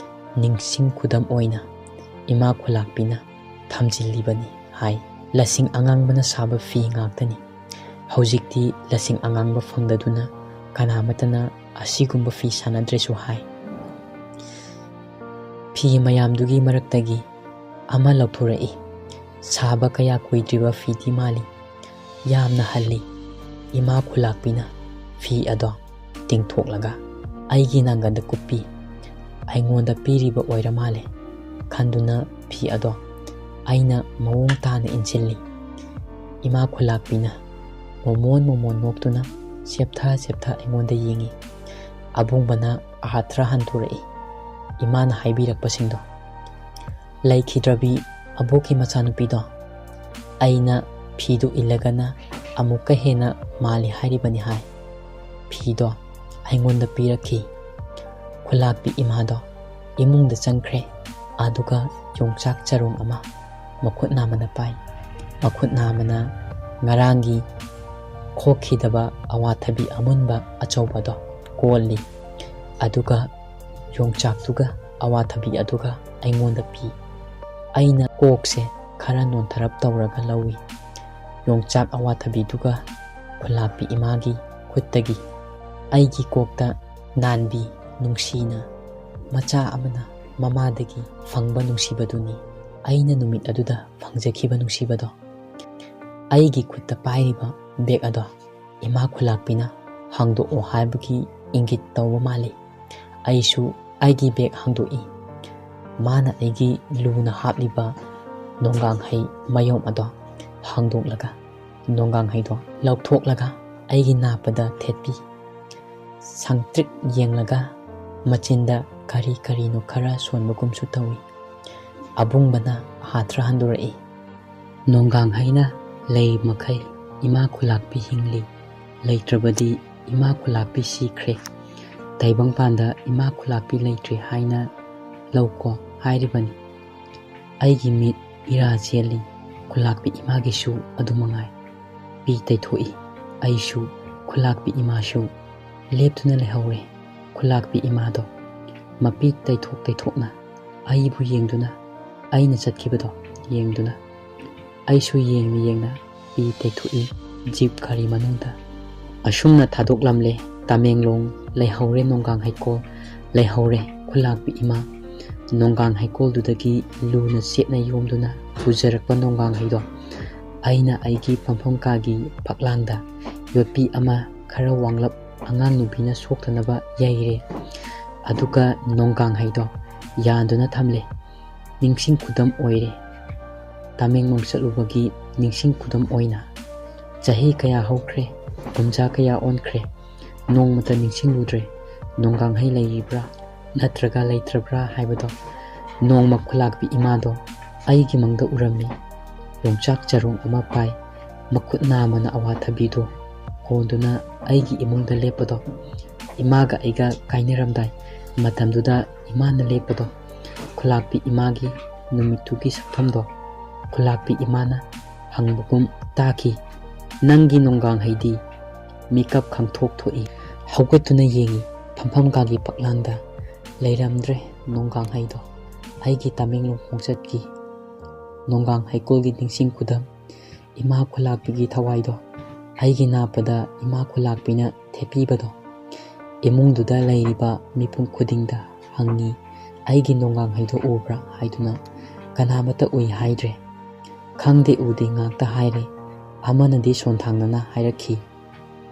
ꯅꯤꯡꯁꯤꯡ ꯈꯨꯗꯝ ꯑꯣꯏꯅ ꯏꯃꯥ ꯈꯨꯂꯥꯛꯄꯤꯅ ꯊꯝꯖꯤꯜꯂꯤꯕꯅꯤ ꯍꯥꯏ꯫ ꯂꯁꯤꯡ ꯑꯉꯥꯡꯕꯅ ꯁꯥꯕ ꯐꯤ ꯉꯥꯛꯇꯅꯤ꯫ ꯍꯧꯖꯤꯛꯇꯤ ꯂꯁꯤꯡ ꯑꯉꯥꯡꯕ ꯐꯪꯗꯗꯨꯅ ꯀꯅꯥꯃꯠꯇꯅ ꯑꯁꯤꯒꯨꯝꯕ ꯐꯤ ꯁꯥꯅꯗ꯭ꯔꯦꯁꯨ ꯍꯥꯏ꯫ ꯐꯤ ꯃꯌꯥꯝꯗꯨꯒꯤ ꯃꯔꯛꯇꯒꯤ ꯑꯃ ꯂꯧꯊꯣꯔꯛꯏ꯫ ꯁꯥꯕ ꯀꯌꯥ ꯀꯨꯏꯗ꯭ꯔꯤꯕ ꯐꯤꯗꯤ ꯃꯥꯜꯂꯤ꯫ ꯌꯥꯝꯅ ꯍꯜꯂꯤ꯫ ꯏꯃꯥ ꯈꯨꯂꯥꯛꯄꯤꯅ ꯐꯤ ꯑꯗꯣ ꯇꯤꯡꯊꯣꯛꯂꯒ ꯑꯩꯒꯤ ꯅꯥꯡꯒꯟꯗ ꯀꯨꯞꯄꯤ꯫ ꯑꯩꯉꯣꯟꯗ ꯄꯤꯔꯤꯕ ꯑꯣꯏꯔ ꯃꯥꯜꯂꯦ ꯈꯟꯗꯨꯅ ꯐꯤ ꯑꯗꯣ ꯑꯩꯅ ꯃꯑꯣꯡ ꯇꯥꯅ ꯏꯟꯁꯤꯜꯂꯤ꯫ ꯏꯃꯥ ꯈꯨꯂꯥꯛꯄꯤꯅ ꯃꯣꯃꯣꯟ ꯃꯣꯃꯣꯟ ꯅꯣꯛꯇꯨꯅ ꯁꯦꯞꯊ ꯁꯦꯞꯊ ꯑꯩꯉꯣꯟꯗ ꯌꯦꯡꯉꯤ꯫ ꯑꯕꯨꯡꯕꯅ ꯑꯥꯊ꯭ꯔ ꯍꯟꯗꯣꯔꯛꯏ꯫ ꯏꯃꯥꯅ ꯍꯥꯏꯕꯤꯔꯛꯄꯁꯤꯡꯗꯣ꯫ ꯂꯩꯈꯤꯗ꯭ꯔꯕꯤ ꯑꯕꯣꯛꯀꯤ ꯃꯆꯥꯅꯨꯄꯤꯗꯣ ꯑꯩꯅ ꯐꯤꯗꯨ ꯏꯜꯂꯒꯅ ꯑꯃꯨꯛꯀ ꯍꯦꯟꯅ ꯃꯥꯜꯂꯤ ꯍꯥꯏꯔꯤꯕꯅꯤ ꯍꯥꯏ꯫ ꯐꯤꯗꯣ ꯑꯩꯉꯣꯟꯗ ꯄꯤꯔꯛꯈꯤ꯫ ꯈꯨꯂꯥꯛꯄꯤ ꯏꯃꯥꯗꯣ ꯏꯃꯨꯡꯗ ꯆꯪꯈ꯭ꯔꯦ꯫ ꯑꯗꯨꯒ ꯌꯣꯡꯆꯥꯛ ꯆꯔꯣꯡ ꯑꯃ ꯃꯈꯨꯠ ꯅꯥꯝꯃꯅ ꯄꯥꯏ꯫ ꯃꯈꯨꯠ ꯅꯥꯝꯃꯅ ꯉꯔꯥꯡꯒꯤ ꯈꯣꯛꯈꯤꯗꯕ ꯑꯋꯥꯊꯕꯤ ꯑꯃꯨꯟꯕ ꯑꯆꯧꯕꯗꯣ ꯀꯣꯜꯂꯤ꯫ ꯑꯗꯨꯒ ꯌꯣꯡꯆꯥꯛꯇꯨꯒ ꯑꯋꯥꯊꯕꯤ ꯑꯗꯨꯒ ꯑꯩꯉꯣꯟꯗ ꯄꯤ꯫ ꯑꯩꯅ ꯀꯣꯛꯁꯦ ꯈꯔ ꯅꯣꯟꯊꯔꯞ ꯇꯧꯔꯒ ꯂꯧꯏ꯫ ꯌꯣꯡꯆꯥꯛ ꯑꯋꯥꯊꯕꯤꯗꯨꯒ ꯈꯨꯂꯥꯛꯄꯤ ꯏꯃꯥꯒꯤ ꯈꯨꯠꯇꯒꯤ ꯑꯩꯒꯤ ꯀꯣꯛꯇ ꯅꯥꯟꯕꯤ ꯅꯨꯡꯁꯤꯅ ꯃꯆꯥ ꯑꯃꯅ ꯃꯃꯥꯗꯒꯤ ꯐꯪꯕ ꯅꯨꯡꯁꯤꯕꯗꯨꯅꯤ꯫ ꯑꯩꯅ ꯅꯨꯃꯤꯠ ꯑꯗꯨꯗ ꯐꯪꯖꯈꯤꯕ ꯅꯨꯡꯁꯤꯕꯗꯣ꯫ ꯑꯩꯒꯤ ꯈꯨꯠꯇ ꯄꯥꯏꯔꯤꯕ ꯕꯦꯒ ꯑꯗꯣ ꯏꯃꯥ ꯈꯨꯂꯥꯛꯄꯤꯅ ꯍꯥꯡꯗꯣꯛꯑꯣ ꯍꯥꯏꯕꯒꯤ ꯏꯪꯒꯤꯠ ꯇꯧꯕ ꯃꯥꯜꯂꯤ꯫ ꯑꯩꯁꯨ ꯑꯩꯒꯤ ꯕꯦꯒ ꯍꯥꯡꯗꯣꯛꯏ꯫ ꯃꯥꯅ ꯑꯩꯒꯤ ꯂꯨꯅ ꯍꯥꯞꯂꯤꯕ ꯅꯣꯡꯒꯥꯡꯍꯩ ꯃꯌꯣꯝ ꯑꯗꯣ ꯍꯥꯡꯗꯣꯛꯂꯒ ꯅꯣꯡꯒꯥꯡꯍꯩꯗꯣ ꯂꯧꯊꯣꯛꯂꯒ ꯑꯩꯒꯤ ꯅꯥꯞꯄꯗ ꯊꯦꯠꯄꯤ꯫ ꯁꯪꯇ꯭ꯔꯤꯛ ꯌꯦꯡꯂꯒ ꯃꯆꯤꯟꯗ ꯀꯔꯤ ꯀꯔꯤꯅꯣ ꯈꯔ ꯁꯣꯟꯕꯒꯨꯝꯁꯨ ꯇꯧꯏ꯫ ꯑꯕꯨꯡꯕꯅ ꯍꯥꯊ꯭ꯔ ꯍꯟꯗꯣꯔꯛꯏ꯫ ꯅꯣꯡꯒꯥꯡꯍꯩꯅ ꯂꯩ ꯃꯈꯩ ꯏꯃꯥ ꯈꯨꯂꯥꯛꯄꯤ ꯍꯤꯡꯂꯤ, ꯂꯩꯇ꯭ꯔꯕꯗꯤ ꯏꯃꯥ ꯈꯨꯂꯥꯛꯄꯤ ꯁꯤꯈ꯭ꯔꯦ꯫ ꯇꯥꯏꯕꯪꯄꯥꯟꯗ ꯏꯃꯥ ꯈꯨꯂꯥꯛꯄꯤ ꯂꯩꯇ꯭ꯔꯦ ꯍꯥꯏꯅ ꯂꯧꯀꯣ ꯍꯥꯏꯔꯤꯕꯅꯤ꯫ ꯑꯩꯒꯤ ꯃꯤꯠ ꯏꯔꯥ ꯆꯦꯜꯂꯤ꯫ ꯈꯨꯂꯥꯛꯄꯤ ꯏꯃꯥꯒꯤꯁꯨ ꯑꯗꯨ ꯃꯉꯥꯏ꯫ ꯄꯤ ꯇꯩꯊꯣꯛꯏ꯫ ꯑꯩꯁꯨ, ꯈꯨꯂꯥꯛꯄꯤ ꯏꯃꯥꯁꯨ ꯂꯦꯞꯇꯨꯅ ꯂꯩꯍꯧꯔꯦ꯫ ꯈꯨꯂꯥꯛꯄꯤ ꯏꯃꯥꯗꯣ ꯃꯄꯤ ꯇꯩꯊꯣꯛ ꯇꯩꯊꯣꯛꯅ ꯑꯩꯕꯨ ꯌꯦꯡꯗꯨꯅ, ꯑꯩꯅ ꯆꯠꯈꯤꯕꯗꯣ ꯌꯦꯡꯗꯨꯅ, ꯑꯩꯁꯨ ꯌꯦꯡꯅ ꯌꯦꯡꯅ ꯄꯤ ꯇꯩꯊꯣꯛꯏ ꯖꯤꯞ ꯒꯥꯔꯤ ꯃꯅꯨꯡꯗ꯫ ꯑꯁꯨꯝꯅ ꯊꯥꯗꯣꯛꯂꯝꯂꯦ ꯇꯃꯦꯡꯂꯣꯡ꯫ ꯂꯩꯍꯧꯔꯦ ꯅꯣꯡꯒꯥꯡ ꯍꯩꯀꯣꯜ, ꯂꯩꯍꯧꯔꯦ ꯈꯨꯂꯥꯛꯄꯤ ꯏꯃꯥ꯫ ꯅꯣꯡꯒꯥꯡ ꯍꯩꯀꯣꯜꯗꯨꯗꯒꯤ ꯂꯨꯅ ꯆꯦꯠꯅ ꯌꯣꯝꯗꯨꯅ ꯄꯨꯖꯔꯛꯄ ꯅꯣꯡꯒꯥꯡ ꯍꯩꯗꯣ ꯑꯩꯅ ꯑꯩꯒꯤ ꯐꯝꯐꯝ ꯀꯥꯒꯤ ꯐꯛꯂꯥꯡꯗ ꯌꯣꯠꯄꯤ ꯑꯃ ꯈꯔ ꯋꯥꯡꯂꯞ ꯑꯉꯥꯡ ꯅꯨꯄꯤꯅ ꯁꯣꯛꯇꯅꯕ ꯌꯩꯔꯦ꯫ ꯑꯗꯨꯒ ꯅꯣꯡꯒꯥꯡ ꯍꯩꯗꯣ ꯌꯥꯟꯗꯨꯅ ꯊꯝꯂꯦ꯫ ꯅꯤꯡꯁꯤꯡ ꯈꯨꯗꯝ ꯑꯣꯏꯔꯦ꯫ ꯇꯃꯦꯡꯂꯣꯡ ꯆꯠꯂꯨꯕꯒꯤ ꯅꯤꯡꯁꯤꯡ ꯈꯨꯗꯝ ꯑꯣꯏꯅ꯫ ꯆꯍꯤ ꯀꯌꯥ ꯍꯧꯈ꯭ꯔꯦ, ꯀꯨꯝꯖꯥ ꯀꯌꯥ ꯑꯣꯟꯈ꯭ꯔꯦ, ꯅꯣꯡꯃꯇ ꯅꯤꯡꯁꯤꯡꯂꯨꯗ꯭ꯔꯦ ꯅꯣꯡꯒꯥꯡꯍꯩ ꯂꯩꯔꯤꯕ꯭ꯔꯥ ꯅꯠꯇ꯭ꯔꯒ ꯂꯩꯇ꯭ꯔꯕ꯭ꯔꯥ ꯍꯥꯏꯕꯗꯣ꯫ ꯅꯣꯡꯃ ꯈꯨꯂꯥꯛꯄꯤ ꯏꯃꯥꯗꯣ ꯑꯩꯒꯤ ꯃꯪꯗ ꯎꯔꯝꯃꯤ꯫ ꯌꯣꯡꯆꯥꯛ ꯆꯔꯣꯡ ꯑꯃ ꯄꯥꯏ, ꯃꯈꯨꯠ ꯅꯥꯝꯃꯅ ꯑꯋꯥꯊꯕꯤꯗꯣ ꯀꯣꯟꯗꯨꯅ ꯑꯩꯒꯤ ꯏꯃꯨꯡꯗ ꯂꯦꯞꯄꯗꯣ꯫ ꯏꯃꯥꯒ ꯑꯩꯒ ꯀꯥꯏꯅꯔꯝꯗꯥꯏ ꯃꯇꯝꯗꯨꯗ ꯏꯃꯥꯅ ꯂꯦꯞꯄꯗꯣ꯫ ꯈꯨꯂꯥꯛꯄꯤ ꯏꯃꯥꯒꯤ ꯅꯨꯃꯤꯠꯇꯨꯒꯤ ꯁꯛꯐꯝꯗꯣ ꯈꯨꯂꯥꯛꯄꯤ ꯏꯃꯥꯅ ꯍꯪꯕꯒꯨꯝ ꯇꯥꯈꯤ꯫ "ꯅꯪꯒꯤ ꯅꯣꯡꯒꯥꯡ ꯍꯩꯗꯤ?" ꯃꯤꯀꯞ ꯈꯪꯊꯣꯛ ꯊꯣꯛꯏ꯫ ꯍꯧꯒꯠꯇꯨꯅ ꯌꯦꯡꯉꯤ, ꯐꯝꯐꯝ ꯀꯥꯒꯤ ꯐꯛꯂꯥꯡꯗ ꯂꯩꯔꯝꯗ꯭ꯔꯦ ꯅꯣꯡꯒꯥꯡ ꯍꯩꯗꯣ꯫ ꯑꯩꯒꯤ ꯇꯃꯦꯡꯂꯣꯡ ꯈꯣꯡꯆꯠꯀꯤ ꯅꯣꯡꯒꯥꯡ ꯍꯩꯀꯣꯜꯒꯤ ꯅꯤꯡꯁꯤꯡ ꯈꯨꯗꯝ, ꯏꯃꯥ ꯈꯨꯂꯥꯛꯄꯤꯒꯤ ꯊꯋꯥꯏꯗꯣ ꯑꯩꯒꯤ ꯅꯥꯞꯄꯗ ꯏꯃꯥ ꯈꯨꯂꯥꯛꯄꯤꯅ ꯊꯦꯠꯄꯤꯕꯗꯣ꯫ ꯏꯃꯨꯡꯗꯨꯗ ꯂꯩꯔꯤꯕ ꯃꯤꯄꯨꯝ ꯈꯨꯗꯤꯡꯗ ꯍꯪꯉꯤ, "ꯑꯩꯒꯤ ꯅꯣꯡꯒꯥꯡꯍꯩꯗꯣ ꯎꯕ꯭ꯔꯥ?" ꯍꯥꯏꯗꯨꯅ꯫ "ꯀꯅꯥꯃꯠꯇ ꯎꯏ ꯍꯥꯏꯗ꯭ꯔꯦ꯫ ꯈꯪꯗꯦ, ꯎꯗꯦ ꯉꯥꯛꯇ ꯍꯥꯏꯔꯦ꯫ ꯑꯃꯅꯗꯤ ꯁꯣꯟꯊꯥꯡꯅꯅ ꯍꯥꯏꯔꯛꯈꯤ,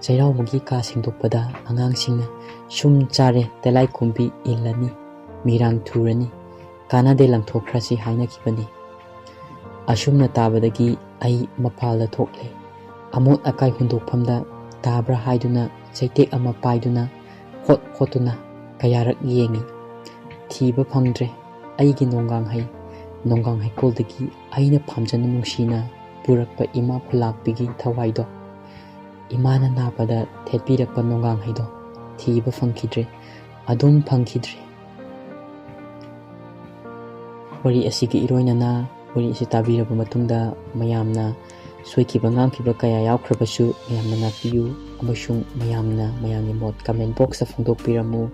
ꯆꯩꯔꯥꯎꯕꯒꯤ ꯀꯥ ꯁꯦꯡꯗꯣꯛꯄꯗ ꯑꯉꯥꯡꯁꯤꯡꯅ, "ꯁꯨꯝ ꯆꯥꯔꯦ, ꯇꯤꯂꯥꯏꯈꯨꯝꯕꯤ ꯏꯜꯂꯅꯤ, ꯃꯤꯔꯥꯡ ꯊꯨꯔꯅꯤ, ꯀꯥꯟꯅꯗꯦ, ꯂꯪꯊꯣꯛꯈ꯭ꯔꯁꯤ" ꯍꯥꯏꯅꯈꯤꯕꯅꯤ꯫ ꯑꯁꯨꯝꯅ ꯇꯥꯕꯗꯒꯤ ꯑꯩ ꯃꯄꯥꯜꯗ ꯊꯣꯛꯂꯦ꯫ ꯑꯃꯣꯠ ꯑꯀꯥꯏ ꯍꯨꯟꯗꯣꯛꯐꯝꯗ ꯇꯥꯕ꯭ꯔꯥ ꯍꯥꯏꯗꯨꯅ ꯆꯩꯇꯦꯛ ꯑꯃ ꯄꯥꯏꯗꯨꯅ ꯍꯣꯠ ꯍꯣꯠꯇꯨꯅ ꯀꯌꯥꯔꯛ ꯌꯦꯡꯉꯤ꯫ ꯊꯤꯕ ꯐꯪꯗ꯭ꯔꯦ꯫ ꯑꯩꯒꯤ ꯅꯣꯡꯒꯥꯡꯍꯩ, ꯅꯣꯡꯒꯥꯡ ꯍꯩꯀꯣꯜꯗꯒꯤ ꯑꯩꯅ ꯄꯥꯝꯖꯅ ꯅꯨꯡꯁꯤꯅ ꯄꯨꯔꯛꯄ ꯏꯃꯥ ꯈꯨꯂꯥꯛꯄꯤꯒꯤ ꯊꯋꯥꯏꯗꯣ, ꯏꯃꯥꯅ ꯅꯥꯕꯗ ꯊꯦꯠꯄꯤꯔꯛꯄ ꯅꯣꯡꯒꯥꯡꯍꯩꯗꯣ ꯊꯤꯕ ꯐꯪꯈꯤꯗ꯭ꯔꯦ, ꯑꯗꯨꯝ ꯐꯪꯈꯤꯗ꯭ꯔꯦ꯫ ꯋꯥꯔꯤ ꯑꯁꯤꯒꯤ ꯏꯔꯣꯏꯅꯅ ꯋꯥꯔꯤ ꯑꯁꯤ ꯇꯥꯕꯤꯔꯕ ꯃꯇꯨꯡꯗ ꯃꯌꯥꯝꯅ ꯁꯣꯏꯈꯤꯕ ꯉꯥꯝꯈꯤꯕ ꯀꯌꯥ ꯌꯥꯎꯈ꯭ꯔꯕꯁꯨ ꯃꯌꯥꯝꯅ ꯉꯥꯛꯄꯤꯌꯨ, ꯑꯃꯁꯨꯡ ꯃꯌꯥꯝꯅ ꯃꯌꯥꯝꯒꯤ ꯃꯣꯠ comment boxꯇ ꯐꯣꯡꯗꯣꯛꯄꯤꯔꯝꯃꯨ꯫